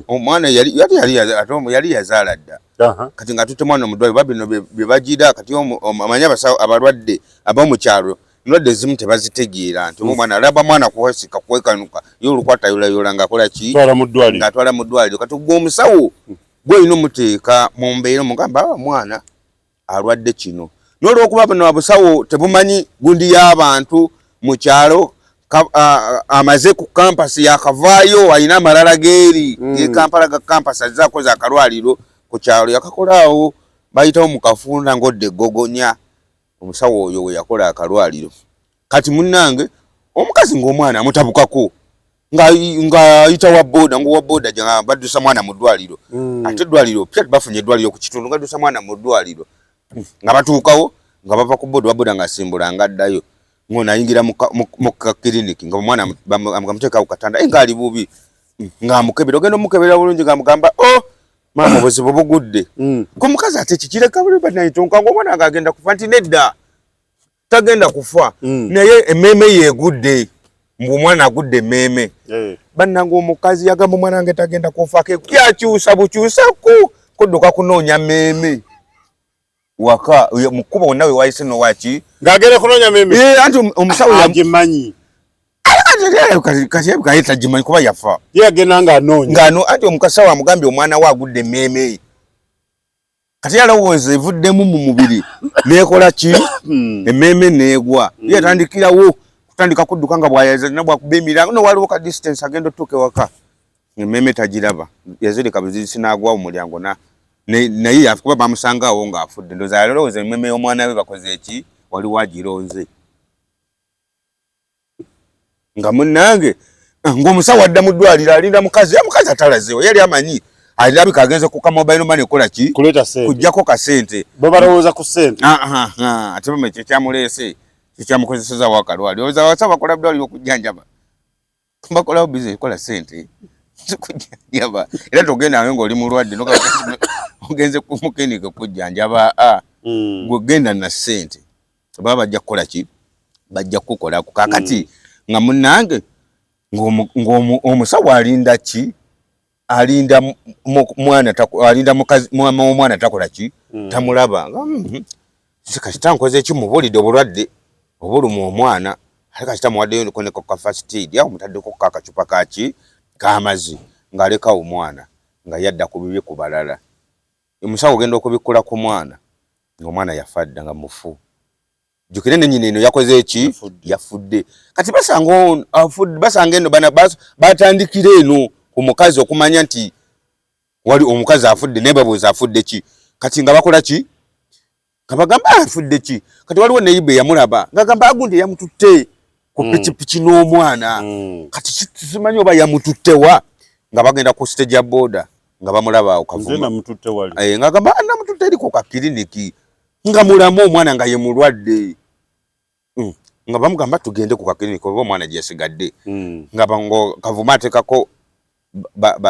Omwana yali yazaala dda. Kati nga tutte mwana omudwaliro, babino bye bagira. Kati omanyi abasawo abalwadde ab'omu kyalo, endwadde ezimu tebazitegeera, nti omwana alaba mwana kuwasika kwekanuka, ye olukwata yolayola ng'akola ki? Ng'atwala mu ddwaliro. Kati gwe omusawo gwolina omuteeka mu mbeera, omugamba mwana alwadde kino, n'olwokuba buno abusawo tebumanyi gundi y'abantu mu kyalo, amaze ku campus yakavaayo, alina amalala geeri gekampala ga campus, azze akoze akalwaliro ku kyalo, yakakolaawo bayitawo mu kafunda ng'odda eggogonya. Omusawo oyo we yakola akalwaliro, kati munnange omukazi ng'omwana amutabukako ng'ayita wa boda, ngaowa boda baddusa mwana mu ddwaliro. Ate eddwaliro pya, bafunye eddwaliro ku kitundu, nga ddusa mwana mu ddwaliro, nga batuukawo nga bava ku boda, wa boda ng'asimbula ng'addayo, ng'ono ayingira mu kakiriniki, nga omwana bamuteeka ku katanda ng'ali bubi, ng'amukebera, ogenda omukebera bulungi, ng'amugamba, "O oh, maama, obuzibu bugudde." Ku mukazi ate kikireka buli banayitonka ng'omwana ng'agenda kufa, nti nedda, tagenda kufa, naye emmeeme yeegudde, mbu omwana agudde emmeeme. Bannange, omukazi yagamba omwana wange tagenda kufa, yakyusa bukyusaku kudduka kunoonya mmeeme waka mu kkubo wonna we wayise nowaki. Ng'agenda kunoonya mmeeme? Anti omusawo agimanyi. Kati kaye tagimanyi kuba yafa. Ye agenda ng'anoonya. Ng'ano anti omukasawo amugambye omwana we agudde emmeeme. Kati yalowooza evuddemu mu mubiri nekola ki? Emmeeme neegwa. Ye yatandikirawo kutandika kudduka nga bwayaza bwakuba emirango, no waliwo ka distance, agenda otuuka ewaka emmeeme tagiraba, yazirika buzirisi n'agwa mu mulyango naye kuba bamusanga awo ng'afudde. Ndowooza yalowooza emmeeme y'omwana we bakoze eki, waliwo agironze. Nga munnange ng'omusawo adda mu ddwaliro alinda mukazi, omukazi atalazeewo, yali amanyi alabika agenze ku ka mobile money kukola ki? Kuleeta ssente. Kuggyako kasente. Bo balowooza ku ssente. Ate bama ekyo kyamuleese, kikyamukozesezaawo akalwaliro. Olowooza abasawo bakola ddwaliro okujjanjaba? Bakolawo bizinesi kukola ssente, kujjanjaba. Era togendangayo ng'oli mulwadde ogenze ku mukinika kujjanjaba. Gwe genda na ssente, baba bajja kukola ki? Bajja kukukolako. Kaakati nga munnange ng'omusawo alinda ki? Alinda mwana, alinda mukazi, mama w'omwana takola ki? Tamulaba. Kasita nkoze ki? Mubuulidde obulwadde obuluma omwana, ate kasita muwaddeyo neko ka first aid awo, mutaddeko ko akacupa kaki k'amazzi, ng'alekawo omwana nga yadda ku bibye ku balala. Omusawo ogenda okubikkula ku mwana ng'omwana yafa dda, nga mufu. Jjukire ne nnyina eno yakoze eki? Yafudde. Kati basanga basanga eno bana batandikira eno ku mukazi okumanya nti wali omukazi afudde, naye babuuza afudde ki? Kati nga bakola ki? Nga bagamba afudde ki? Kati waliwo neyiba eyamulaba ngagamba agundi yamututte ku pikipiki n'omwana. Kati simanyi oba yamututtewa, nga bagenda ku stage ya boda nga bamulaba awo Kavuma, ngagamba namututte eri ku kakiriniki nga mulamu, omwana nga ye mulwadde. Nga bamugamba tugende ku kakiriniki oba omwana gye yasigadde. Nga Kavuma ateekako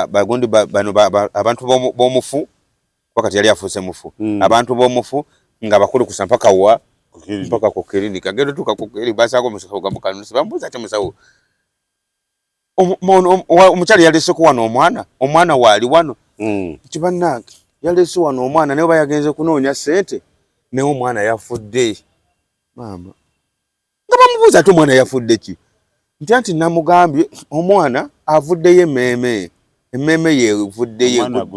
bagundi bano abantu b'omufu, wakati yali afuuse mufu, abantu b'omufu nga bakulukusa mpaka wa? Mpaka ku kiriniki. Agenda otuuka ku kiriniki basanga omusawo gamukanusi, bamubuuza ate musawo, omukyala yaleseko wano omwana, omwana waali wano? Nti bannange yalese wano omwana, naye oba yagenze kunoonya ssente, naye omwana yafudde maama. Nga bamubuuza ate omwana yafudde ki? Nti anti namugambye omwana avuddeyo emmeeme, emmeeme yevuddeyo,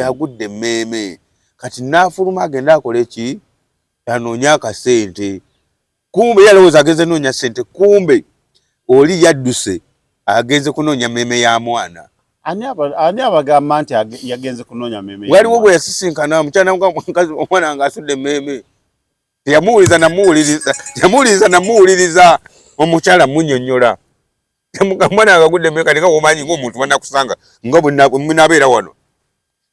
agudde emmeeme. Kati naafuluma agende akole ki? Anoonye akasente. Kumbe yalowooza agenze noonya ssente, kumbe oli yadduse agenze kunoonya mmeeme ya mwana. Ani abagamba nti yagenze kunoonya mmeeme? Waliwo gwe yasisinkana omukyala, omwana nga asudde emmeeme. Teyamuwuliriza namuwuliriza, teyamuwuliriza namuwuliriza. Omukyala munyonyola omwana nga agudde emmeme. Kati nga womanyi ng'omuntu banakusanga nga bwenabeera wano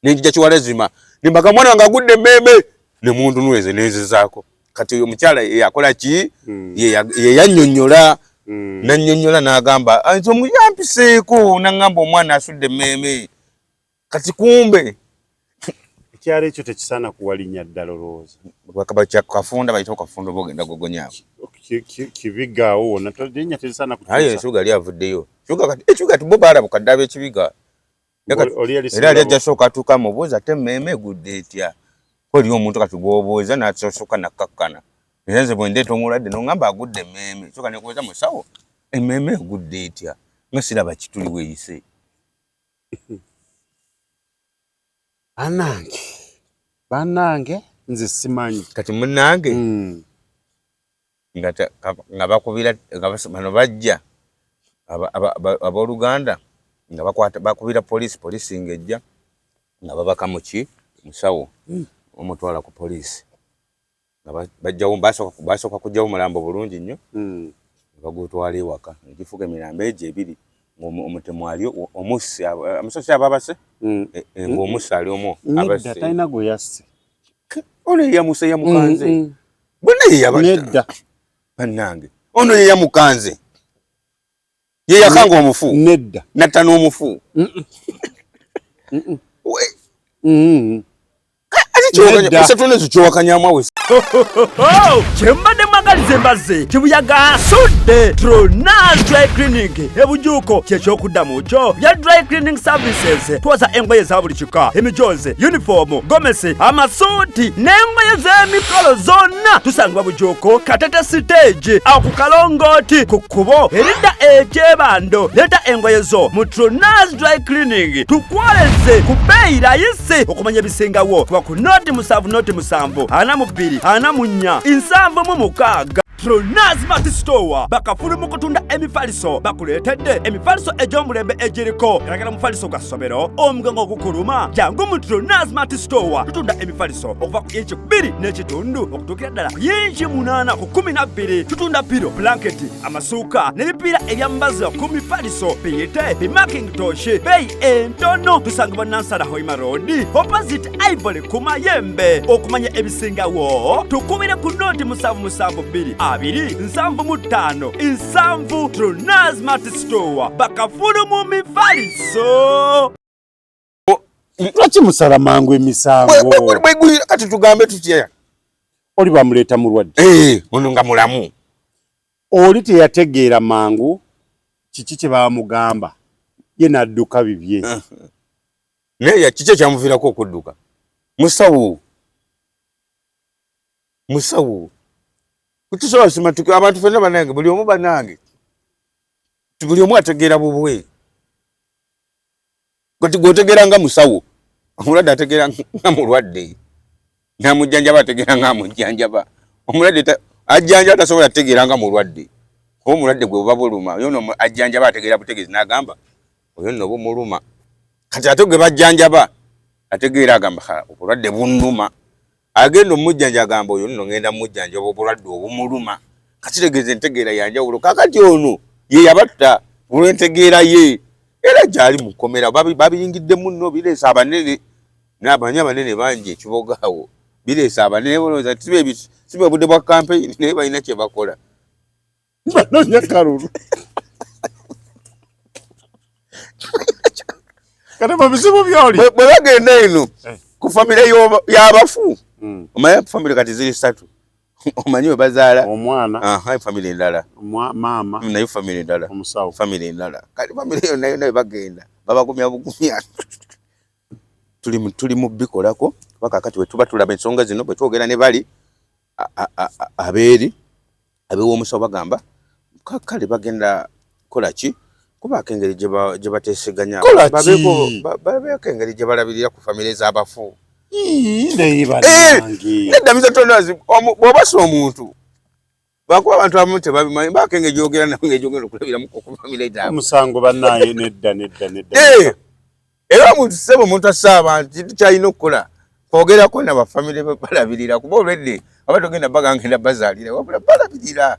nenjija kiwalazima nembaga mwana wange agudde emmeeme, nemuntunweze nenzizaako. Kati oyo omukyala yakola ki? Ye yannyonnyola, nannyonnyola n'agamba nti omuyampiseeko naŋŋamba omwana asudde emmeeme. Kati kumbe ekyalo ekyo tekisaana kuwalinnya ddala, olowooza? Kafunda bayita okafunda oba ogenda gogonyaako. Kibigaawo wonna linnya terisaana. Aye ekibuga ali avuddeyo ekibuga ti bo baalabuka dda ab'ekibiga. Era ali ajja sooka atuuka mubuuza ate emmeeme egudde etya? Ko oli omuntu kati gw'obuuza n'asooka nakkakkana. Era nze bwe ndeeta omulwadde n'oŋŋamba agudde emmeeme, sooka nekubuuza musawo, emmeeme egudde etya nga siraba kituli weeyise? Bannange, bannange, nze simanyi. Kati munnange nga bakubira bano bajja abooluganda nga bakwata bakubira poliisi, poliisi ng'ejja nga babaka muki musawo omutwala ku poliisi. Nga bajjawo, basooka kuggyawo omulambo bulungi nnyo ne bagutwala ewaka ne gifuuka emirambo egyo ebiri, ng'omutemu ali omussi, amusasi aba abase, ng'omussi ali omu. Nedda, talina gwe yasse. Ono ye yamuse, yamukanze bonna ye yabadde. Nedda. Bannange, ono ye yamukanze, ye yakanga omufu. Nedda. Natta n'omufu. Ate kyowakanyamu awo. Kyembadde mwagaliza embazzi kibuyaga asudde Tronas Dry Cleaning ebujuuko kyekyokuddamu kyo bya dry cleaning services. Twoza engoye za buli kika, emijozi, yunifoomu, gomesi, amasuuti n'engoye z'emikolo zonna. Tusangibwa Bujuuko Katete siteegi awo ku kalongooti ku kkubo eridda ekyebando. Leeta engoye zo mu Tronas Dry Cleaning tukwoleze ku bbeeyi layisi. Okumanya ebisingawo kuba ku 07 07 42 44 76. Trona Smart Store bakafulu mu kutunda emifaliso, bakuleetedde emifaliso egy'omulembe egiriko galagala mufaliso gwa ssomero, omugongo ogukuluma. Jangu mu Trona Smart Store, tutunda emifaliso okuva ku inci 2.5 okutuukira ddala ku yinci 8 ku 12. Tutunda piro, blanketi, amasuuka n'ebipiira ebyambaza ku mifaliso, biyite bimakintosh, beeyi entono. Tusangibwa Nansana Hoima Road, opposite Ivory ku Mayembe. Okumanya ebisingawo tukubire ku noti 772 275 7. Trona Smart Store, bakafulu mu mifaliso. Lwaki musala mangu emisango? Kati tugambe tutya? Oli bamuleeta mulwadde, ono nga mulamu, oli teyategeera mangu kiki kye bamugamba, ye n'adduka bibye. Naye kiki ekyamuviirako okudduka? Musawo, musawo kutusobola simatuka abantu fenna banange, buli omu banange, buli omu ategeera bubwe. Kati gwotegeera nga musawo, omulwadde ategeera nga mulwadde, namujjanjaba ategeera nga amujjanjaba. Omulwadde ajjanjaba tasobola kutegeera nga mulwadde, kuba omulwadde gwe buba buluma. Oyo nno ajjanjaba ategeera butegeezi, n'agamba oyo nno bumuluma. Kati ate gwe bajjanjaba ategeera, agamba obulwadde bunnuma. Agenda omujjanja agamba oyo nno ngenda mujjanjaba obulwadde obumuluma. Kakitegeeza entegeera yanjawulo. Kakati ono ye yabatta olw'entegeera ye, era gyali mu kkomera. Babiyingidde munno, bireese abanene n'abanyi abanene bangi ekibogaawo, bireese abanene. Bolowooza sibe obudde bwa kampeyini, naye balina kye bakola. Banoonya kalulu. Kati mu bizibu byoli bwe bagenda eno ku famire y'abafu, omanyi famire kati ziri ssatu, omanyi we bazaala omwana, famire endala, maama nayo famire endala, omusawo famire endala. Kati famire yonna yonna we bagenda babagumya bugumya. Tuli mu bikolako kuba kakati bwe tuba tulaba ensonga zino, bwe twogera ne bali abeeri ab'ew'omusawo, bagamba kale bagenda kola ki, kubaako engeri gye bateeseganya, babeeko engeri gye balabirira ku famire z'abafu. Nedda miza, bw'oba si omuntu, bakuba abantu abamu tebabimanyi, baako engeri gyogera nabo, engeri gyogenda okulabiramu ku famire zaabwe. Omusango bannaye, nedda nedda nedda. Era omuntu sebo, omuntu assa abantu, kintu kyalina okukola kwogerako nabafamire balabirira, kuba olwedde aba togenda baga ngenda bazaalira, wabula balabirira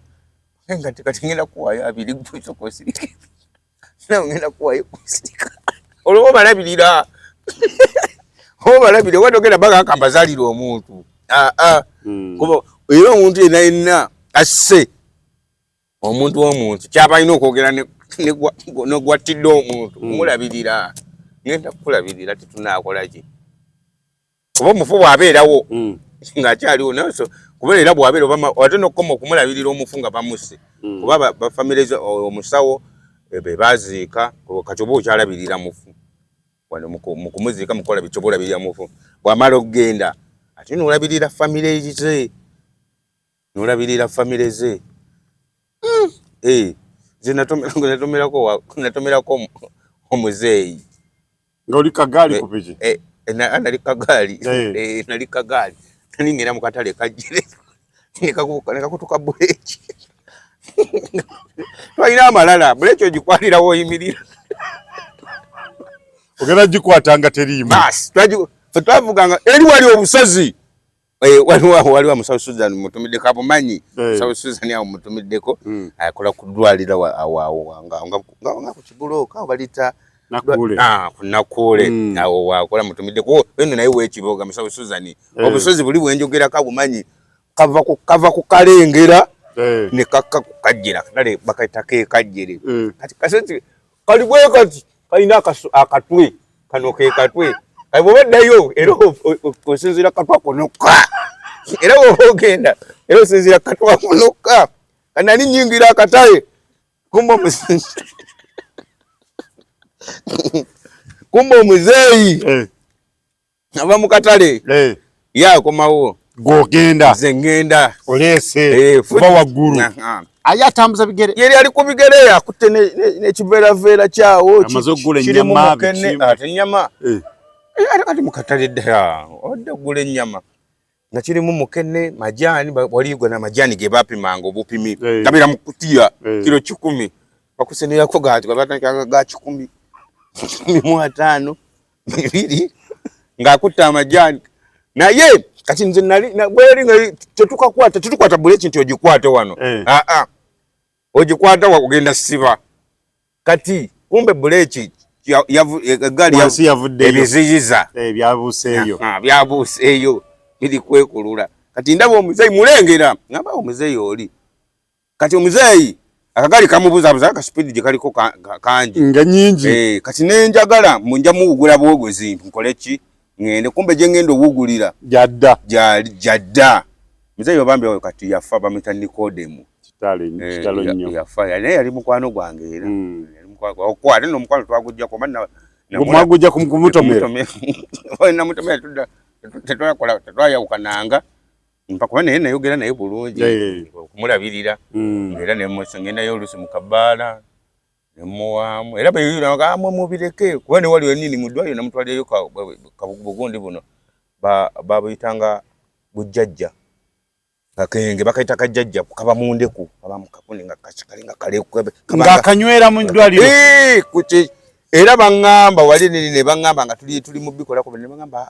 nga kati ngenda kuwaayo 20 gusooka osirike, nawe ngenda kuwaayo kusirika, olwo obalabirira, obalabirira, oba togenda baga kambazaalira omuntu. Kuba era omuntu yenna yenna asse omuntu w'omuntu kyaba alina okwogera negwattidde omuntu, kumulabirira, ngenda kukulabirira, tetunakola ki, kuba omufu bw'abeerawo ng'akyaliwo naye, so kuba era bw'abeera ate n'okukoma okumulabirira omufu nga bamusse, kuba bafamire omusawo be baziika, kati oba okyalabirira mufu wano mu kumuziika, mukukola biki, oba olabirira mufu. Bw'amala okugenda ate n'olabirira famire ze, n'olabirira famire ze. Nze natomerako omuzeeyi. Nga oli kagaali ku piki? Nali kagaali, nali kagaali, nali ngenda mu katale kajjire, nekakutuka buleeki. Twalina amalala, buleeki ogikwalirawo oyimirira. Ogenda gikwata nga teriimu. Basi fe twavuganga eri wali obusozi, waliwo musawo Susan, mutumiddeko, abumanyi musawo Susan awo mutumiddeko, akola ku ddwaliro awo awo nga ku kibulooka awo balita ku Nakuule awo wakola, mutumiddeko eno naye wekiboga musawo Susan. Obusozi buli bwenjogerako abumanyi, kava ku Kalengera ne kakka ku Kajjera, kale bakaita ke Kajjere. Kati kasozi kali bwe kati, kalina akatwe kano ke katwe kati, bw'oba oddayo era osinziira katwe ako nokka, era bw'oba ogenda era osinziira katwe ako nokka. Nali nyingira akatale, kumba omuzeeyi ava mu katale, ye akomawo. Gwogenda? Nze ngenda. Oleese kuba waggulu, aye atambuza bigere. Yeri ali ku bigere, akutte n'ekiveeraveera kyawo. Amaze okugula ennyama. Ate ennyama ate kati mu katale ddala obadde ogula ennyama. Nga kirimu mukene, majani, waliyo gana majani ge bapimanga obupimi. Hey. Gabira mu kutiya hey. Kilo 10 bakusenerako gati batandika ga 100 15 2 ng'akutta amajani. Naye kati nze nali bweri nga tetukakwata tetukwata buleki nti ogikwate wano. Hey. Ah ah. Ogikwata ogenda siba. Kati kumbe buleki eggaali yavuddeyo ebiziyiza byabuuseeyo byabuuseeyo biri kwekulula. Kati ndaba omuzeeyi mulengera ngamba omuzeeyi oli kati omuzeeyi akagaali kamubuzabuza ka speed gye kaliko kangi nga nyingi kati nenjagala munja muwugula bwogozi nkole ki ngende kumbe gye ngenda owugulira jadda jadda muzeeyi obambi oyo kati yafa bamuyita Nikodemu. Kitalo nnyo. Yafa naye yali mukwano gwange era yali mukwano ate n'omukwano twagujja kuba mwagujja kumutomera namutomera tudda tetwakola tetwayawukananga mpa kuba naye nayogera naye bulungi okumulabirira era ngendayo oluusi mu kabaala nemuwaamu era bwe mubireke kuba ne wali wennyini mu ddwaliro namutwalireyo bugundi buno babuyitanga bujjajja akenge bakayita kajjajja kaba mu ndeku kaba mu kakundi nga kali nga kaleku ng'akanywera mu ddwaliro era baŋŋamba wali nini ne baŋŋamba nga tuli mu bikolako ne baŋŋamba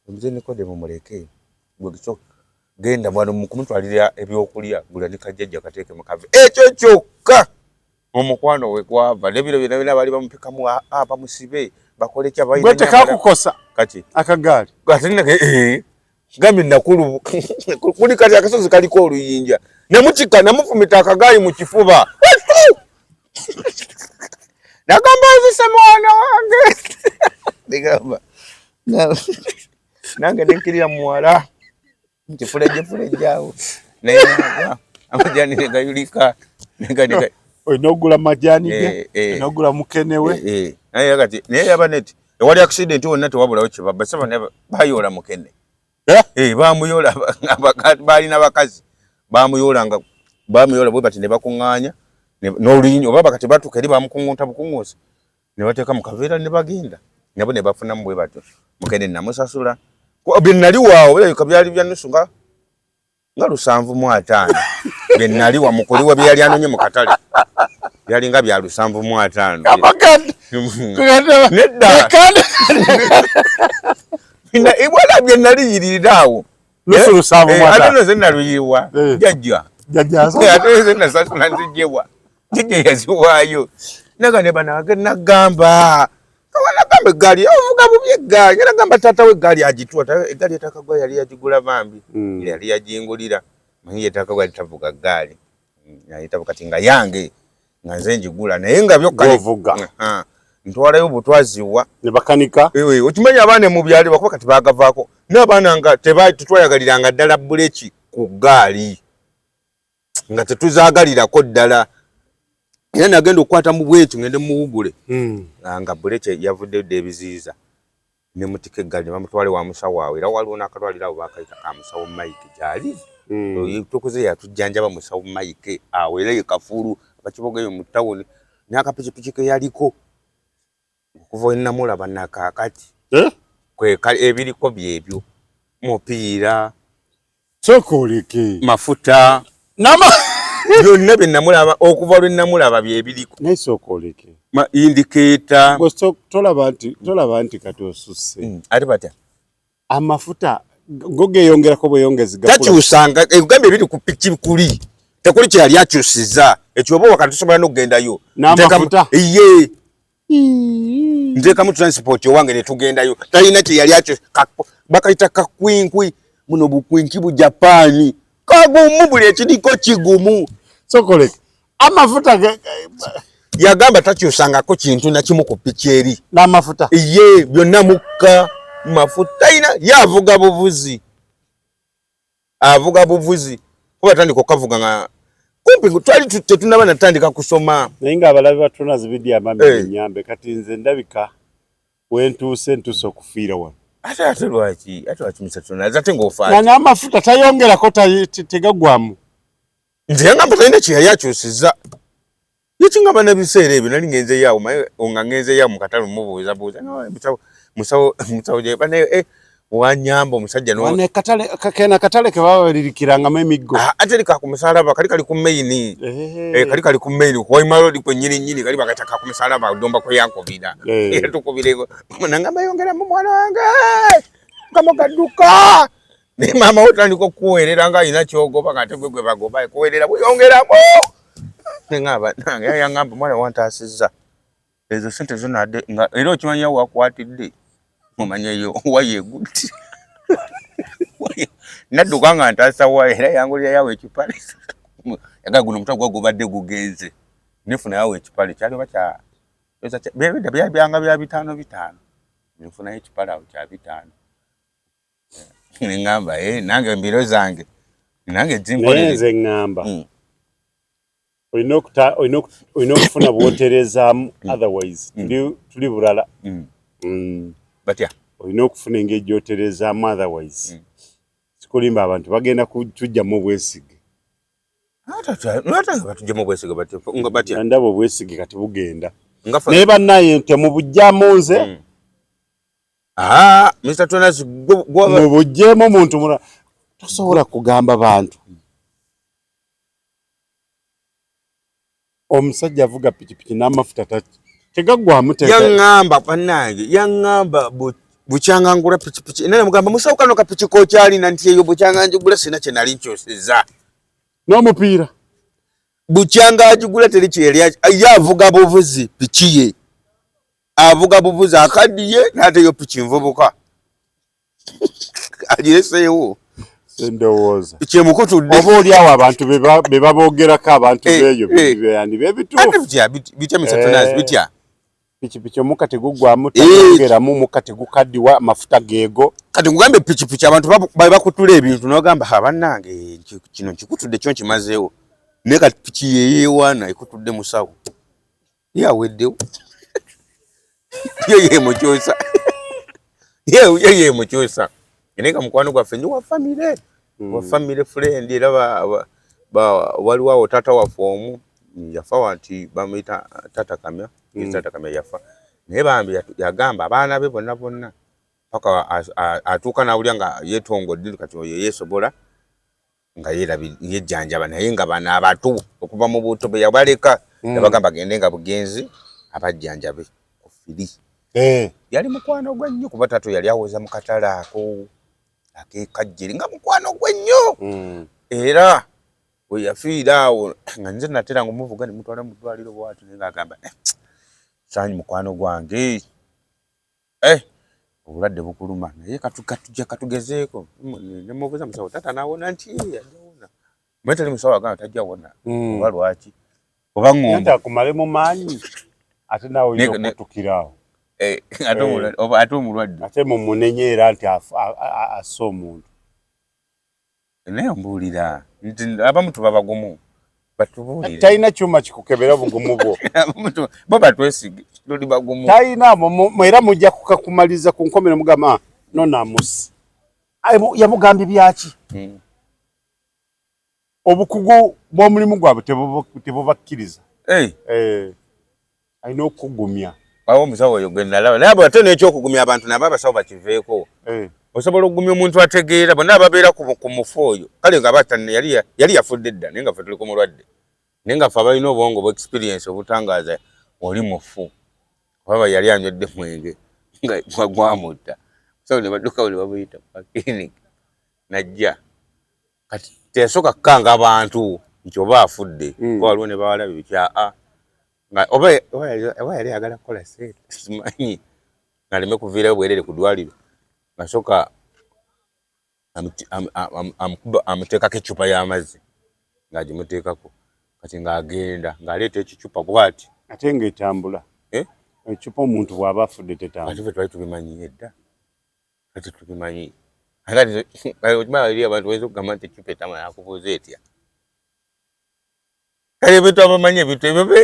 omuze Nikodemu muleke gwe genda wano mu kumutwalira ebyokulya gula ne kajjajja kateeke mu kave ekyo kyokka omukwano we gwava n'ebiro byonna byonna baali bamupikamu bamusibe bakole ki abalina gwe tekakukosa kati akagaali ate gambye nakulu kuli kati akasozi kaliko oluyinja nemutika namufumita akagaali mu kifuba nagamba nzise mwana wange nigamba nange nenkirira muwala nkifulejefuleje awo naye amajani negayulika olina okugula majani ge olina okugula mukene we naye kati naye yaba neti ewali accident wonna tewabulawo kibabba saba bayoola mukene bamuyola balina bakazi bamuyola nga bamuyola bwe bati ne bakuŋŋaanya n'oluyinja oba bakati batuuka eri bamukuŋŋunta bukuŋŋuusi ne bateeka mu kaveera ne bagenda nabo ne bafunamu bwe batyo mukene namusasula bye nali waawo birabika byali bya nusu nga 75 bye nali wa mukuliwa bye yali anonye mu katale byali nga bya 75 nedda wala bye naliyirira awo nusu 75 ate nze naluyiwa jjajja ate nze nasasula nzijewa jjajja yaziwaayo naga ne banage nagamba nagamba eggaali ovuga bubi eggaali nagamba taata we eggaali agituwa eggaali etakagwa yali yagigula bambi yali yagingulira manyi yetakagwa yali tavuga ggaali yali tavuga kati nga yange nga nze njigula naye nga byokka ovuga ntwalayo obutwaziwa ne bakanika okimanyi abaana mu byalo bakuba kati baagavaako n'abaana nga tetwayagaliranga ddala buleki ku ggaali nga tetuzaagalirako ddala era nagenda okukwata mu bwekyo ngende muwugule nga buleki yavuddeyo dda ebiziyiza ne mutika eggaali ne bamutwale wa musawo awo era waliwo n'akalwaliro awo baakayita ka musawo Mike gyali tukuze yatujjanjaba musawo Mike awo era ye Kafuulu abakiboga eyo mu ttawuni n'akapikipiki ke yaliko okuva we namulaba nakaakati ebiriko byebyo mupiira sokoleke mafuta byonna bye namulaba okuva lwe namulaba byebiriko naye sokoleke ma indicator tolaba nti kati osusse ate batya amafuta go geeyongerako bweyongezi takyusanga egambye ebiri ku piki kuli tekuli kye yali akyusiza ekyo oba wakati tusobola n'okugendayo n'amafuta ye nteekamu transport owange ne tugendayo talina kye yali akyo bakayita kakwinkwi muno bukwinki bu Japaani kagumu buli ekiriko kigumu sokoleke amafuta yagamba takyusangako kintu na kimu ku piki eri n'amafuta ye byonna mukka mafuta talina ye avuga buvuzi avuga buvuzi kuba tandika okavuga nga kumpi twali tetunaba natandika kusoma naye ng'abalabi ba Tronas Media amami nnyambe kati nze ndabika wentuuse ntuuse okufiira wano ate lwaki ate lwaki Mr. Tronas ate ng'ofaaki n'amafuta tayongerako tegaggwamu nze yangamba talina kye yali akyusizza yekingamba n'ebiseera ebyo nali ngenzeyo awo nga ngenzeyo awo mu katale mubuuzabuuza musawo musawo gye bane Wanyamba omusajja no. Wane katale kakena katale ke baba balirikirangamu emiggo. Ah, ate lika ku musalaba kali kali ku main. Eh, kali kali ku main ku Waima Road kwe nyini nyini kali bakataka ku musalaba domba kwe yankubira. Era tukubire nangamba yongera mu mwana wange. Kama kaduka. Naye maama wo otandika okukuweerera nga alina kyogoba nga ate gwe gwe bagoba ekuweerera buyongeramu. Nengamba nange yangamba mwana wantaasizza. Ezo sente zona ade nga era okimanya wakwatidde omanya yo waya egutti nadduka nga ntaasa waya era yangulira yawe ekipale yaga guno omutwe gwa gubadde gugenze nefuna yawe ekipale kyali oba kya byebidda byali byanga bya 5 5 nenfunayo ekipale awo kya 5 nengamba eh nange mbiro zange nange zinkolere nze ngamba olina okufuna bwoterezaamu otherwise tuli bulala. Batya olina okufuna engeri gy'oterezaamu otherwise sikulimba abantu bagenda kutujjamu obwesige. Batujjamu obwesige batya? Ndaba obwesige kati bugenda naye bannaye temubujjamu nze. Mr. Tonas mubujjeemu muntu mulala tosobola kugamba bantu. Omusajja avuga pikipiki n'amafuta tegaggwamu. Yaŋŋamba bannange, yaŋŋamba bukyanga ngula pikipiki naye mugamba musawo kano kapiki kokyalina nti eyo bukyanga njigula sina kye nali nkyusizza. N'omupiira bukyanga agigula teri kye yali ye avuga buvuzi piki ye avuga buvuzi akaddiye n'ateyo piki nvubuka agireseewo. Ndowooza kyemukutudde oba oli awo abantu be baboogerako abantu beeyo yandiba ebituufu. Bitya Mr. Tonas bitya? Pikipiki omukka teguggwamu tagongeramu omukka tegukaddiwa amafuta geego. Kati nkugambe pikipiki abantu bakutula ebintu n'ogamba ha bannange kino nkikutudde kyo nkimazeewo naye kati piki yeyeewaana ekutudde musawo ye aweddewo ye yeemukyusa ye yeemukyusa naye nga mukwano gwaffe nyo wa famire wa famire friend era waliwo awo taata waffe omu yafa wanti bamuyita taata Kamya taata Kamya yafa naye bambi yagamba abaana be bonna bonna paka atuuka n'awulira nga yeetongodde kati oyo yeesobola nga yejjanjaba naye nga bano abato okuva mu buto bwe yabaleka yabagamba agende nga bugenzi abajjanjabe ku firi. Yali mukwano gwe nnyo kuba taata yali awoza mu katale ako ak'ekajjeri nga mukwano gwe nnyo era we yafiira awo nga nze natera nga omuvuga ne mutwala mu ddwaliro bw'atyo naye ng'agamba sanyi mukwano gwange obulwadde bukuluma naye katugezeeko ne mubuuza musawo taata n'awona nti ajja wona naye tali musawo agamba tajja wona oba lwaki oba ŋŋombo akumale mu maanyi ate naawe oyinza okutukira awo ate omulwadde ate mumunenye era nti asse omuntu. Naye mbuulira nti abamu tuba bagumu batubuulire. Talina kyuma kikukebera bugumu bwo. Bo batwesige tuli bagumu. Talina era mujja kukakumaliza ku nkomero mugamba no namusi yamugambye byaki? Obukugu bw'omulimu gwabwe tebubakkiriza. Alina okugumya. Awo omusawo oyo gwe nalaba naye ate n'ekyokugumya abantu nabo abasawo bakiveeko. Osobola okugumya omuntu ategeera bonna ababeera ku mufu oyo kale nga yali yafudde dda naye nga ffe tuli ku mulwadde naye nga ffe abalina obwongo bwa experience obutangaaza oli mufu oba yali anywedde mwenge nga gwamutta musawo ne baddukawo ne bamuyita ku clinic najja kati teyasooka kukanga abantu nti oba afudde kuba waliwo ne bawala be biki aa oba yali ayagala kukola ssente simanyi aleme kuviirayo bwerere ku ddwaliro nasooka amuteekako eccupa y'amazzi ng'agimuteekako kati ng'agenda ng'aleeta ekicupa bw'ati ate ng'etambula eccupa omuntu bw'aba afudde tetambula. Ate ffe twali tubimanyi edda kati tubimanyi okimanyi eri abantu bayinza okugamba nti eccupa etambula nakubuuza etya kale ebintu abamanyi ebintu ebyo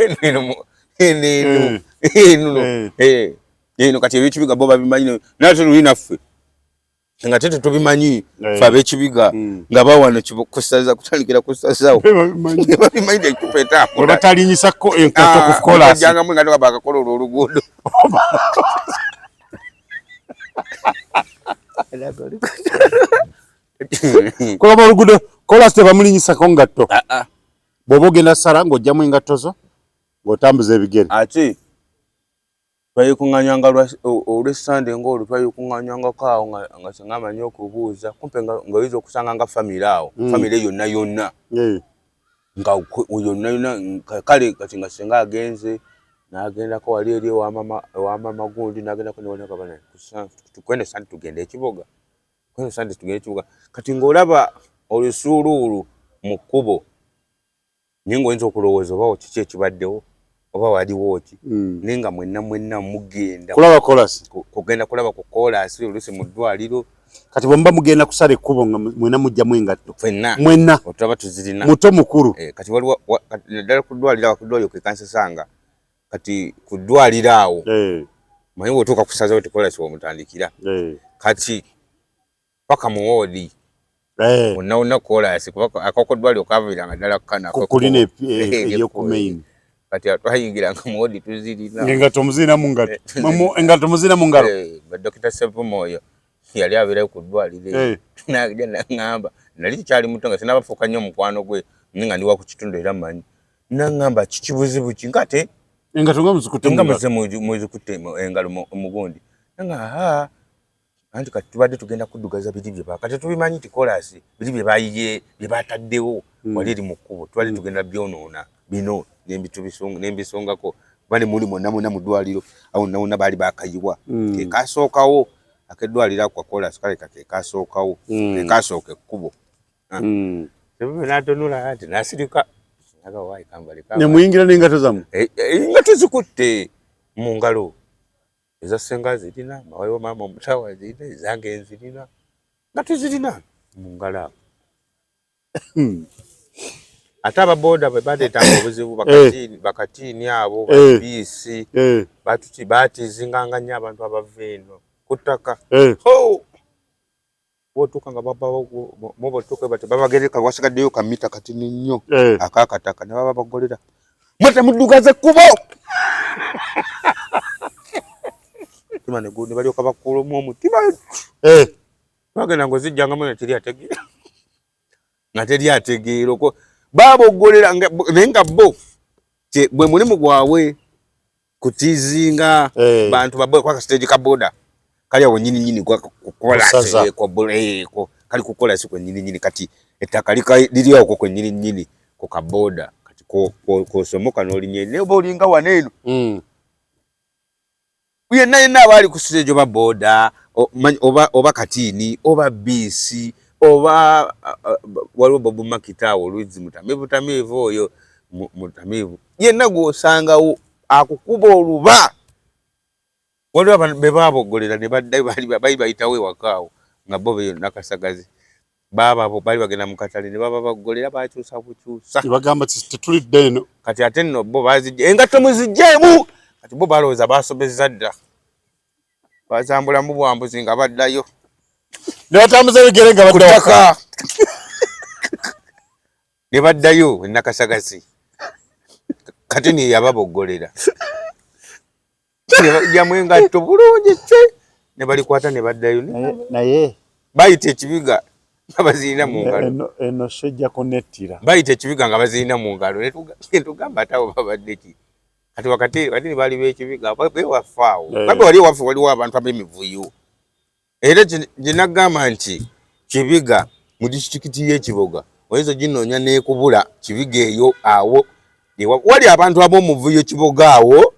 eno kati ebyekibiga bo babimanyi naye ate luli naffe nga te tetubimanyi ffe ab'ekibiga nga bawano kusaza kutandikira kusazawo babimanyi ecupa etambula batalinyisako enkato ku kolas jangamu nga bakakola olwo oluguudo Kulaba oluguudo koolasi tebamulinyisako ngatto. Ah, ah. Bw'oba ogenda sala ng'oggyamu engatto zo ng'otambuza ebigere. Ate twayekuŋŋanyanga olw'essande ng'olwo twayekuŋŋanyangako awo nga singa amanyi okubuuza kumpe ng'oyinza okusanga nga famire awo hmm. famire yonna yonna nga yonna yonna kale kati nga singa agenze n'agendako wali eri ewa mama gundi n'agendako newalagabana tukwene sande tugende ekiboga kwene sande tugende ekiboga kati ng'olaba olusuuluulu mu kkubo naye ng'oyinza okulowooza oba kiki ekibaddewo oba waliwo ki hmm. naye nga mwenna mwenna mugenda kulaba kolasi kugenda kulaba ku kolasi oluusi mu ddwaliro kati bwemuba mugenda kusala ekkubo nga mwena mujjamu engatto fenna mwenna otulaba tuzirina muto mukulu eh, kati waliwo naddala ku ddwaliro awo ku ddwaliro ke kansesanga kati ku ddwaliro awo eh. manyi bwotuuka kusazawo tekolasi womutandikira eh. kati paka mu woodi eh. wonna wonna koolaasi kuba akakoddwaliro kaviiranga ddala kukana kulina eyokumain kati twayingiranga mu woodi tuzirina engatto muzirina mu ngatto engatto muzirina mu ngalo dokita Sevumo oyo yali abeerayo ku ddwaliro eyo naja naŋŋamba nali kikyali muto nga sinabafuuka nnyo mukwano gwe naye nga ndi wa ku kitundu era mmanyi naŋŋamba kiki buzibu ki nga ate engatto nga muzikutte nga muzikutte engalo mugundi nanga haa anti kati tubadde tugenda kuddugaza biri bye kati tubimanyi nti kolasi biri bye bayiye bye bataddewo hmm. wali eri mu kkubo tubadde hmm. tugenda byonoona bino nembisongako kuba ne muli mwonna mwonna mu ddwaliro awo wonna wonna baali bakayiwa hmm. kekasookawo akeddwaliro ako kakolasi kale kakekasookawo kekasooka ekkubo ah. natunula nti nasirika nemuyingira n'engato zammwe eh, eh, engato zikutte mu ngalo eza ssenga zirina waliwo maama omutawa zirina ezange nzirina nga tuzirina mu ngalo awo hmm. ate ababoda bwe baleetanga obuzibu eh. bakatiini abo eh. babiisi eh. batizinganga nnyo abantu abava eno ku ttaka Bwotuuka nga muba bati babagereka wasigaddeyo ka mita katini nnyo eh. akakataka ne baba bagolera mwe temuddugaza ekkubo ne balyoka bakuulamu omutima eh. bagenda nga ozijjangamu nga teri ategeera nga teri ategeera okwo baboggolera naye nga bo gwe mulimu gwabwe kutizinga hey. Eh. Bantu baboda kwa stage ka boda kali awo nyini nyini kwa kukola eh, kwa boda eh, kwa kali kukola siku nyini nyini kati ettaka liri awo kwa nyini nyini ku ka boda kati ko ko ko somoka n'olinye ne oba olinga wano eno mm. Yenna yenna aba ali ku stage oba boda oba oba katini oba bisi oba waliwo Bob Makita awo oluzzi mutamiivu tamiivu oyo mutamiivu yenna gw'osangawo akukuba oluba waliwo abantu be baboggolera ne baddayo bali bayitawo ewaka awo nga bo beyo Nakasagazi baaba bali bagenda mu katale ne baba baggolera bakyusa bukyusa bagamba tetulidde eno kati ate nno bo bazijja engatto muziggyemu kati bo balowooza basobezza dda bazambulamu bwambuzi nga baddayo ne batambuza ebigere nga badda waka ne baddayo enakasagasi kati niye yababoggolera ne bajjamu engatto bulungi cwe ne balikwata ne baddayo naye bayita ekibiga nga bazirina mu ngalo eno shejja kunettira bayita ekibiga nga bazirina mu ngalo ne tugamba ate abo babadde ki kati wakati wakati baali b'ekibiga bewaffe awo eh. babe wali ewaffe waliwo abantu ab'emivuyo era gye nagamba nti kibiga mu disitulikiti y'ekiboga oyinza oginoonya n'ekubula kibiga eyo awo wali abantu ab'omuvuyo kiboga awo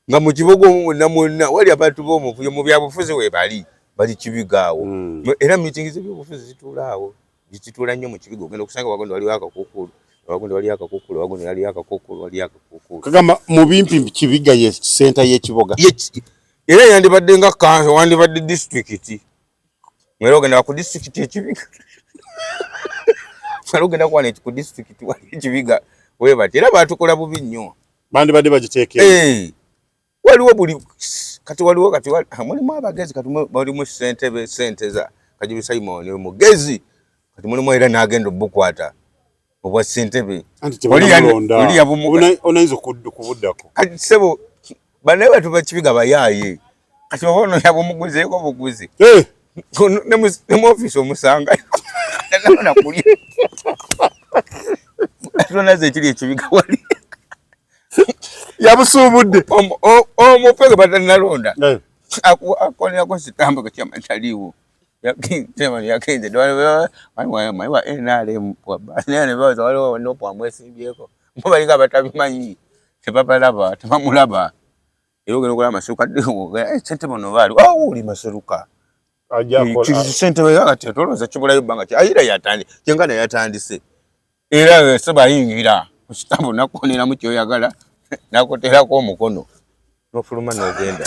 nga mu kiboga omwo mwonna mwonna wali abantu b'omuvuyo mu byabufuzi webali bali kibiga awo hmm. era miitingi z'ebyobufuzi zituula awo zituula nnyo mu kibiga ogenda okusanga wagondi waliwo akakuukulu wagondi waliyo akakuukulu wagondi waliyo akakuukulu waliyo akakuukulu kagamba mu bimpi kibiga ye senta y'ekiboga era yandibadde nga kanso wandibadde disitulikiti era ogenda ku disitulikiti ekibiga era ogenda kuwana ku disitulikiti wali ekibiga webati era batukola bubi nnyo bandibadde bagiteekera eh, waliwo buli kati waliwo kati mulimu abagezi kati mulimu ssentebe ssente za Kajubi Simon mugezi kati mulimu era n'agenda obukwata obwa ssentebe onayinza okubuddako kati ssebo banaye batu bakibiga bayaaye kati oba ono yabumuguzeeko buguzi eh! Ne mu ofiisi omusanga nakulya tonaze ekiri ekibiga wali Yabusuubudde. Omupe gwe batanalonda akonerako sitambo gakyama taliiwo, yagenze wa NRM, waliwo NUP amwesimbyeko, bo balinga abatabimanyi, tebabalaba, tebamulaba. Era ogenda okulaba Maseruka, sente bano baali oli Maseruka sente kati tolowooza kibulayo bbanga ki ayira yatandi kyenkana yatandise, era seba ayingira ku kitambo nakuoneramu kyoyagala, nakuteerako omukono nofuluma nogenda.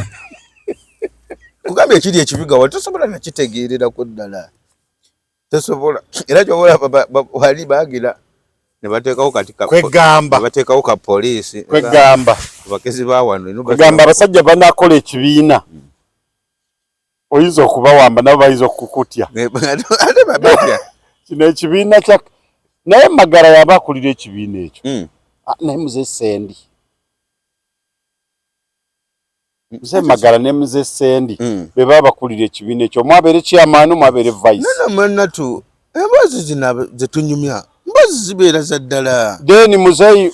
Kugambye ekiri ekibiga wali tosobola nakitegeererako ddala, tosobola. Era kyobola wali bagira ne bateekawo kati kwegamba ne bateekawo ka poliisi kwegamba bakezi ba wano. Kwegamba abasajja banakola ekibiina, oyinza okubawamba, nabo bayinza okukutya. Ate babatya. Kino ekibiina kya naye Magara yaba akulira ekibiina ekyo. Naye muze Sendi, muze Magara ne muze Sendi be baba bakulira ekibiina ekyo, omu abeere chairman, omu abeere vice. Nonamannatu emboozi zino zetunyumya mboozi zibeera za ddala. Then muzeyi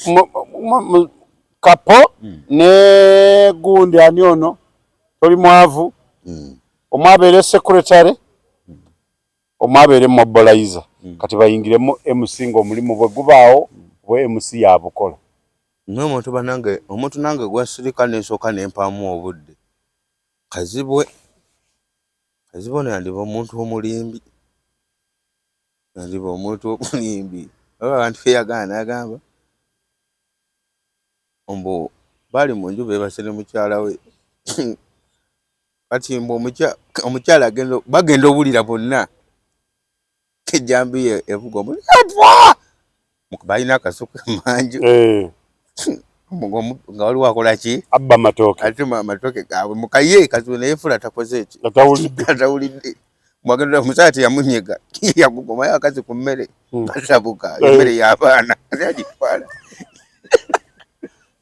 Kapo ne gundi ani ono toli mwavu, omu abeere secretary, omu abeere mobilizer. Kati bayingiremu MC nga omulimu bwe gubaawo bwe MC yabukola. Naye omuntu banange, omuntu nange gwasirika nensooka nempaamu obudde, Kazibwe. Kazibwe ono yandiba omuntu omulimbi, yandiba omuntu omulimbi. Oba abantu beyagana nagamba mbu baali mu nju beebase ne mukyala we, kati mbu omukyala bagenda owulira bonna ejjambiya evuga omu balina akasuku emanju nga waliwo akola ki? Abba amatooke. Atema amatooke gaabwe mukaye. Kazibwe neyefula takoze eki? Atawulidde. Atawulidde. Mwagenda omusajja teyamunyega, yagugomayo akazi ku mmere, basabuka emmere y'abaana agitwala.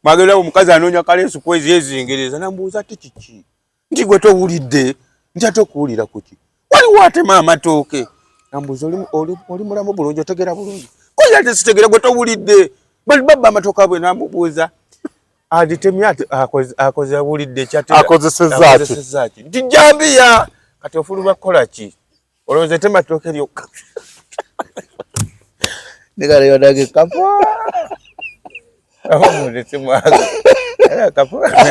Mwagenda omukazi anoonya kaleesu kwezi yezingereza, nambuuza ati kiki, nti gwe towulidde? Nti ate okuwulira kuki? Waliwo atema amatooke. Nambuuza, oli mulamu bulungi, otegeera bulungi? Koye ate sitegera, gwe towulidde bali babba amatooke abwe? Namubuuza agitemye ati akoze awulidde akozesezza ki? Nti jambiya. Kati ofuluma kukola ki? Olowooza etema ttooke lyokka? Nigaleyodange kapo kapo.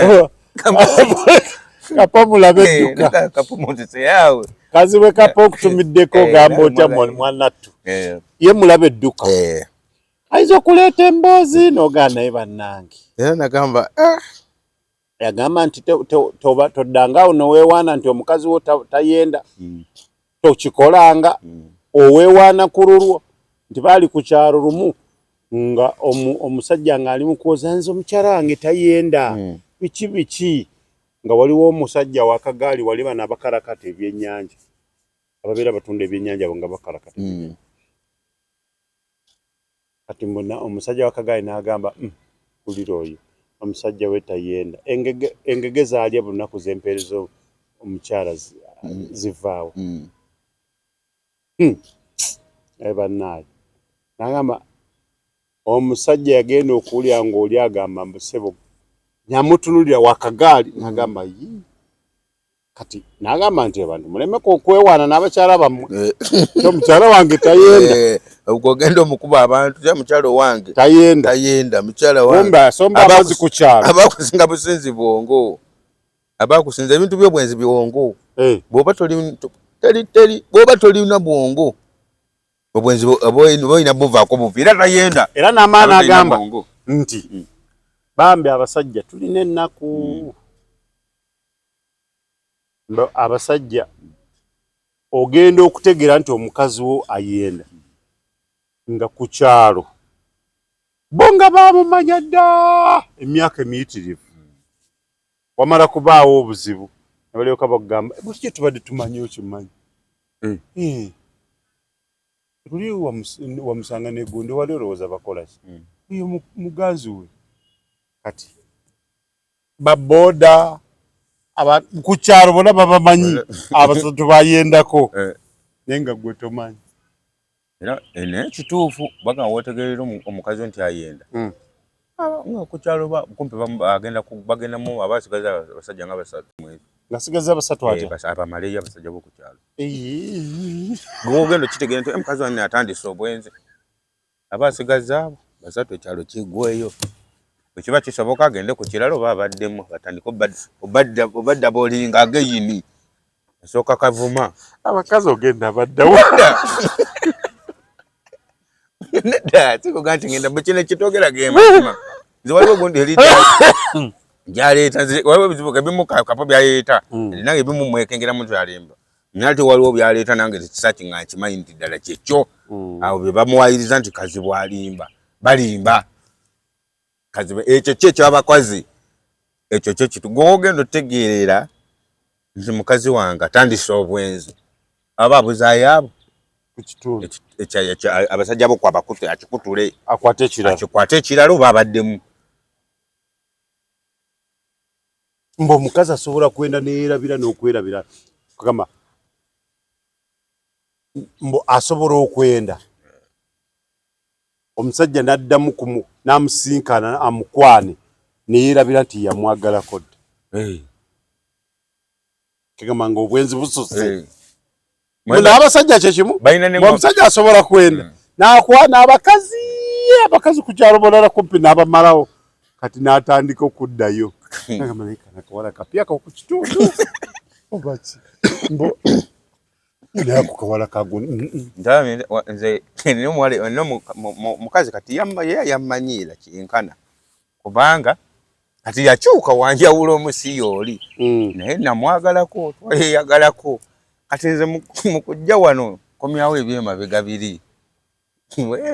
Kapo mulabe edduka. Kapo muntu yawe. Kazibwe Kapo, okutumiddeko, ogamba otya mwanattu? Ye mulabe edduka ayinza okuleeta emboozi n'ogaa naye bannange. Era nagamba Yagamba nti toddangaawo noweewaana nti omukazi wo tayenda, tokikolanga, oweewaana ku lulwo. Nti baali ku kyalo lumu nga omusajja ng'ali mu kwoza, nze omukyala wange tayenda, biki biki, nga waliwo omusajja wakagaali wali bano abakalakata ebyennyanja, ababeera batunda ebyennyanja abo nga bakalakata. Kati mbona omusajja wakagaali n'agamba, "Wulira oyo omusajja we tayenda, engege zaalya buli lunaku zempeereza omukyala zivaawo." Naye bannaaye, n'agamba omusajja yagenda okuwulira ng'oli agamba mbu ssebo nyamutunulira wakagaali, n'agamba yi. Kati n'agamba nti abantu muleme okwewaana n'abakyala bammwe, ti omukyala wange tayenda. Ogenda omukuba abantu ja mukyala owange tayenda. Tayenda mukyala wange. Kumbe asomba amazzi ku kyalo. Abakusinga businzi bwongo, abakusinza ebintu byobwenzi bwongo. Bwoba toli teri teri bwoba tolina bwongo, obwenzi boyina buvaako buvi era tayenda. Era n'amaani agamba nti bambi abasajja tulina ennaku. Abasajja ogenda okutegeera nti omukazi wo ayenda nga ku kyalo bo nga bamumanya dda emyaka emiyitirivu, wamala kubaawo obuzibu ne balyoka bakugamba, bulijjo tubadde tumanyi okimanyi. Luli wamusanga negundi wali olowooza bakola ki? Oyo muganzi we. Kati babooda. Ku kyalo bona babamanyi abasatu bayendako eh. Naye nga gwe tomanyi. Era eh, naye kituufu bagamba wotegerera omukazi nti ayenda nga ku kyalo kumpi bagendamu aba asigaza abasajja nga basatu. Ngasigaza basatu atya? Eh, abamaleyo abasajja bo ku kyalo. Gwe ogenda okitegeera nti omukazi wange atandise obwenzi, aba asigaza abo basatu, ekyalo kiggweeyo. Bwe kiba kisoboka agende ku kirala oba abaddemu batandike obadda bolinga ageyini esooka kavuma. Abakazi ogenda baddawo? Nedda, sikuga nti ngenda bwe kino kitogera ge mazima. Nze waliwo gundi eri gyaleeta, waliwo ebizibu ebimu kapo byaleeta nange ebimu mwekengera muntu alimba, naye ate waliwo byaleeta nange tekisaki nga nkimanyi nti ddala kyekyo. Awo bye bamuwayiriza nti Kazibu alimba, balimba. Kazibu ekyo ki ekyabakazi ekyo kyo kitu gwe ogenda otegeerera nti mukazi wange atandise obwenzi, aba abuzaayo abo abasajja bo kwabakute akikutule akwate ekirala, akikwate ekirala oba abaddemu. Mbu omukazi asobola kwenda neyerabira n'okwerabira, kugamba mbu asobola okwenda omusajja n'addamu n'amusinkana amukwane neyerabira nti yamwagalako dda. Kigamba nga obwenzi bususe. N'abasajja kyekimu, omusajja asobola kwenda n'akwana abakazi, abakazi ku kyalo bolala kumpi n'abamalawo, kati n'atandika okuddayo nagamba naye kana kawala kapya ku kitundu oba ki, mbu naye ako kawala kagu. Nze nina omukazi kati ye yammanyiira kyenkana, kubanga kati yakyuka wanjawulo omusi yooli, naye namwagalako, twayeyagalako. Kati nze mu kujja wano nkomyawo ebyemabega biri,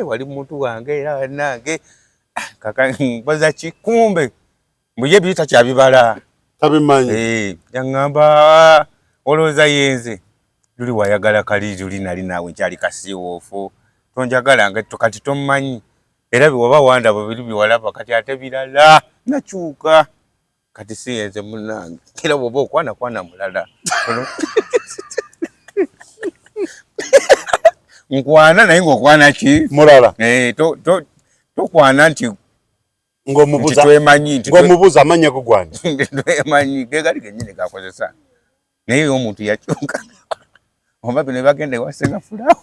wali muntu wange era nange mpoza ki, kumbe mbu ye biri takyabibala. Tabimanyi. Yaŋŋamba olowooza yenze luli wayagala kali luli nali naawe nkyali kasiiwoofu, tonjagala nga kati tommanyi, era waba wandaba biri byewalaba kati ate birala, nakyuka kati si yenze munnange, era bw'oba okwana kwana mulala. Nkwana naye ng'okwana ki? Mulala. Tokwana nti ng'omubuza twemanyi nti ng'omubuza amannya go gwani? Twemanyi ge gali gennyini gakozesa, naye omuntu yakyuka oba bino bagenda ewa Senga Fulawa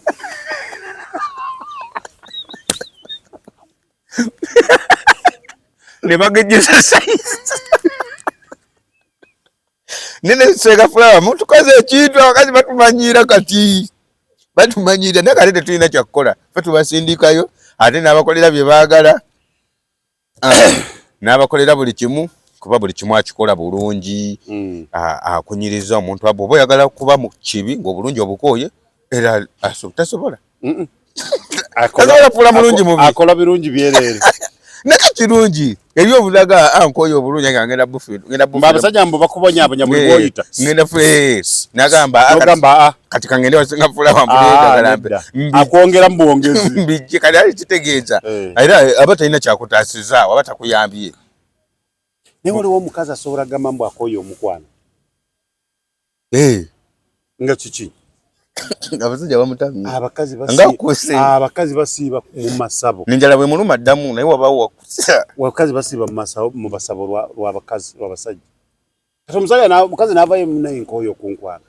ne bagejjesa sayizi nene. Senga Fulawa mutukoze ekintu, abakazi batumanyiira kati, batumanyiira, naye kati tetulina kyakukola, fe tubasindikayo ate n'abakolera bye baagala, n'abakolera buli kimu, kuba buli kimu akikola bulungi. Akunyiriza omuntu abo oba oyagala kuba mu kibi ng'obulungi obukooye, era tasobola tasobola kufuula mulungi mubi. Akola birungi byereere. Naka kirungi eri obulaga nkooye obulungi nga ngenda bufi ngenda bufi. Abasajja mbu bakubonyabonya buli bwoyita. Ngenda fe nagamba nogamba kati kangende wasinga fulawa mpulira ddagala akwongera mu bwongezi. Mbijje kati ali kitegeeza era aba talina kyakutaasiza, aba takuyambye. Naye waliwo omukazi asobola gamba mbu akooye omukwano nga kiki? Abasajja bamutamye. Abakazi basiiba mu masabo. Nenjala bwe muluma ddamu, naye wabawo wakusa. Abakazi basiiba mu masabo lwabakazi lwabasajja. Kati omusajja omukazi n'avayo naye nkooye okunkwana.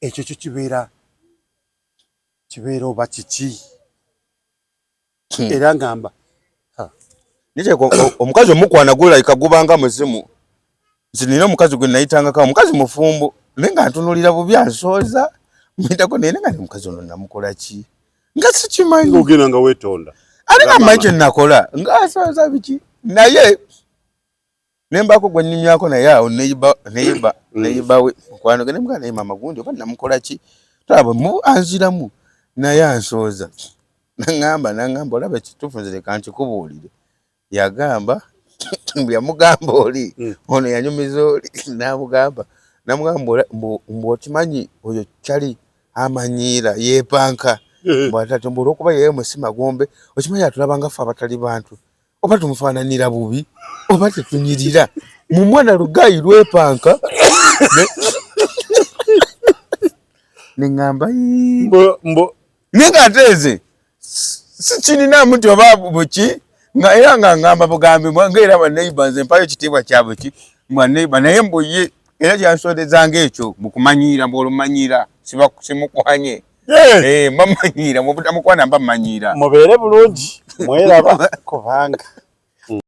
Ekyo kyo kibeera kibeera oba kiki? Era ngamba omukazi omukwana gulayika gubanga muzimu. Nze nina omukazi gwe nayitangako, omukazi mufumbo, naye nga ntunulira bubi, ansooza muyitako, naye nga omukazi ono namukola ki nga sikimanyi. Ogenda nga weetonda. Ate nga mmanyi kye nakola nga asooza biki, naye nembaako gwe nnyumyako naye awo neyiba neyiba neyibawe mukwano ge, nemugaa naye maama gundi oba namukola ki, tolaba mu anziramu naye ansooza, naŋŋamba olaba ekituufu nze leka nkikubuulire. Yagamba yamugamba oli ono yanyumiza oli namugamba namugamba mbu okimanyi oyo kyali amanyiira yeepanka, mbu ate mbu olwokuba yeye musi magombe, okimanyi atulaba nga ffe abatali bantu, oba tumufaananira bubi oba tetunyirira. Mu mwana lugayi lwepanka. Ne ŋŋamba, "Ii." Mbu mbu Naye ng'ate nze sikirinaamu nti oba buki, nga era nga ngamba bugambi nga era baneiba nze mpayo ekitiibwa kyabwe ki baneiba, naye mbu ye era kyansondezanga ekyo mukumanyiira, mbu olumanyiira simukwanye. Eh, mbamanyiira, mubutamukwana mbamanyiira. Mubeere bulungi, mweraba kubanga.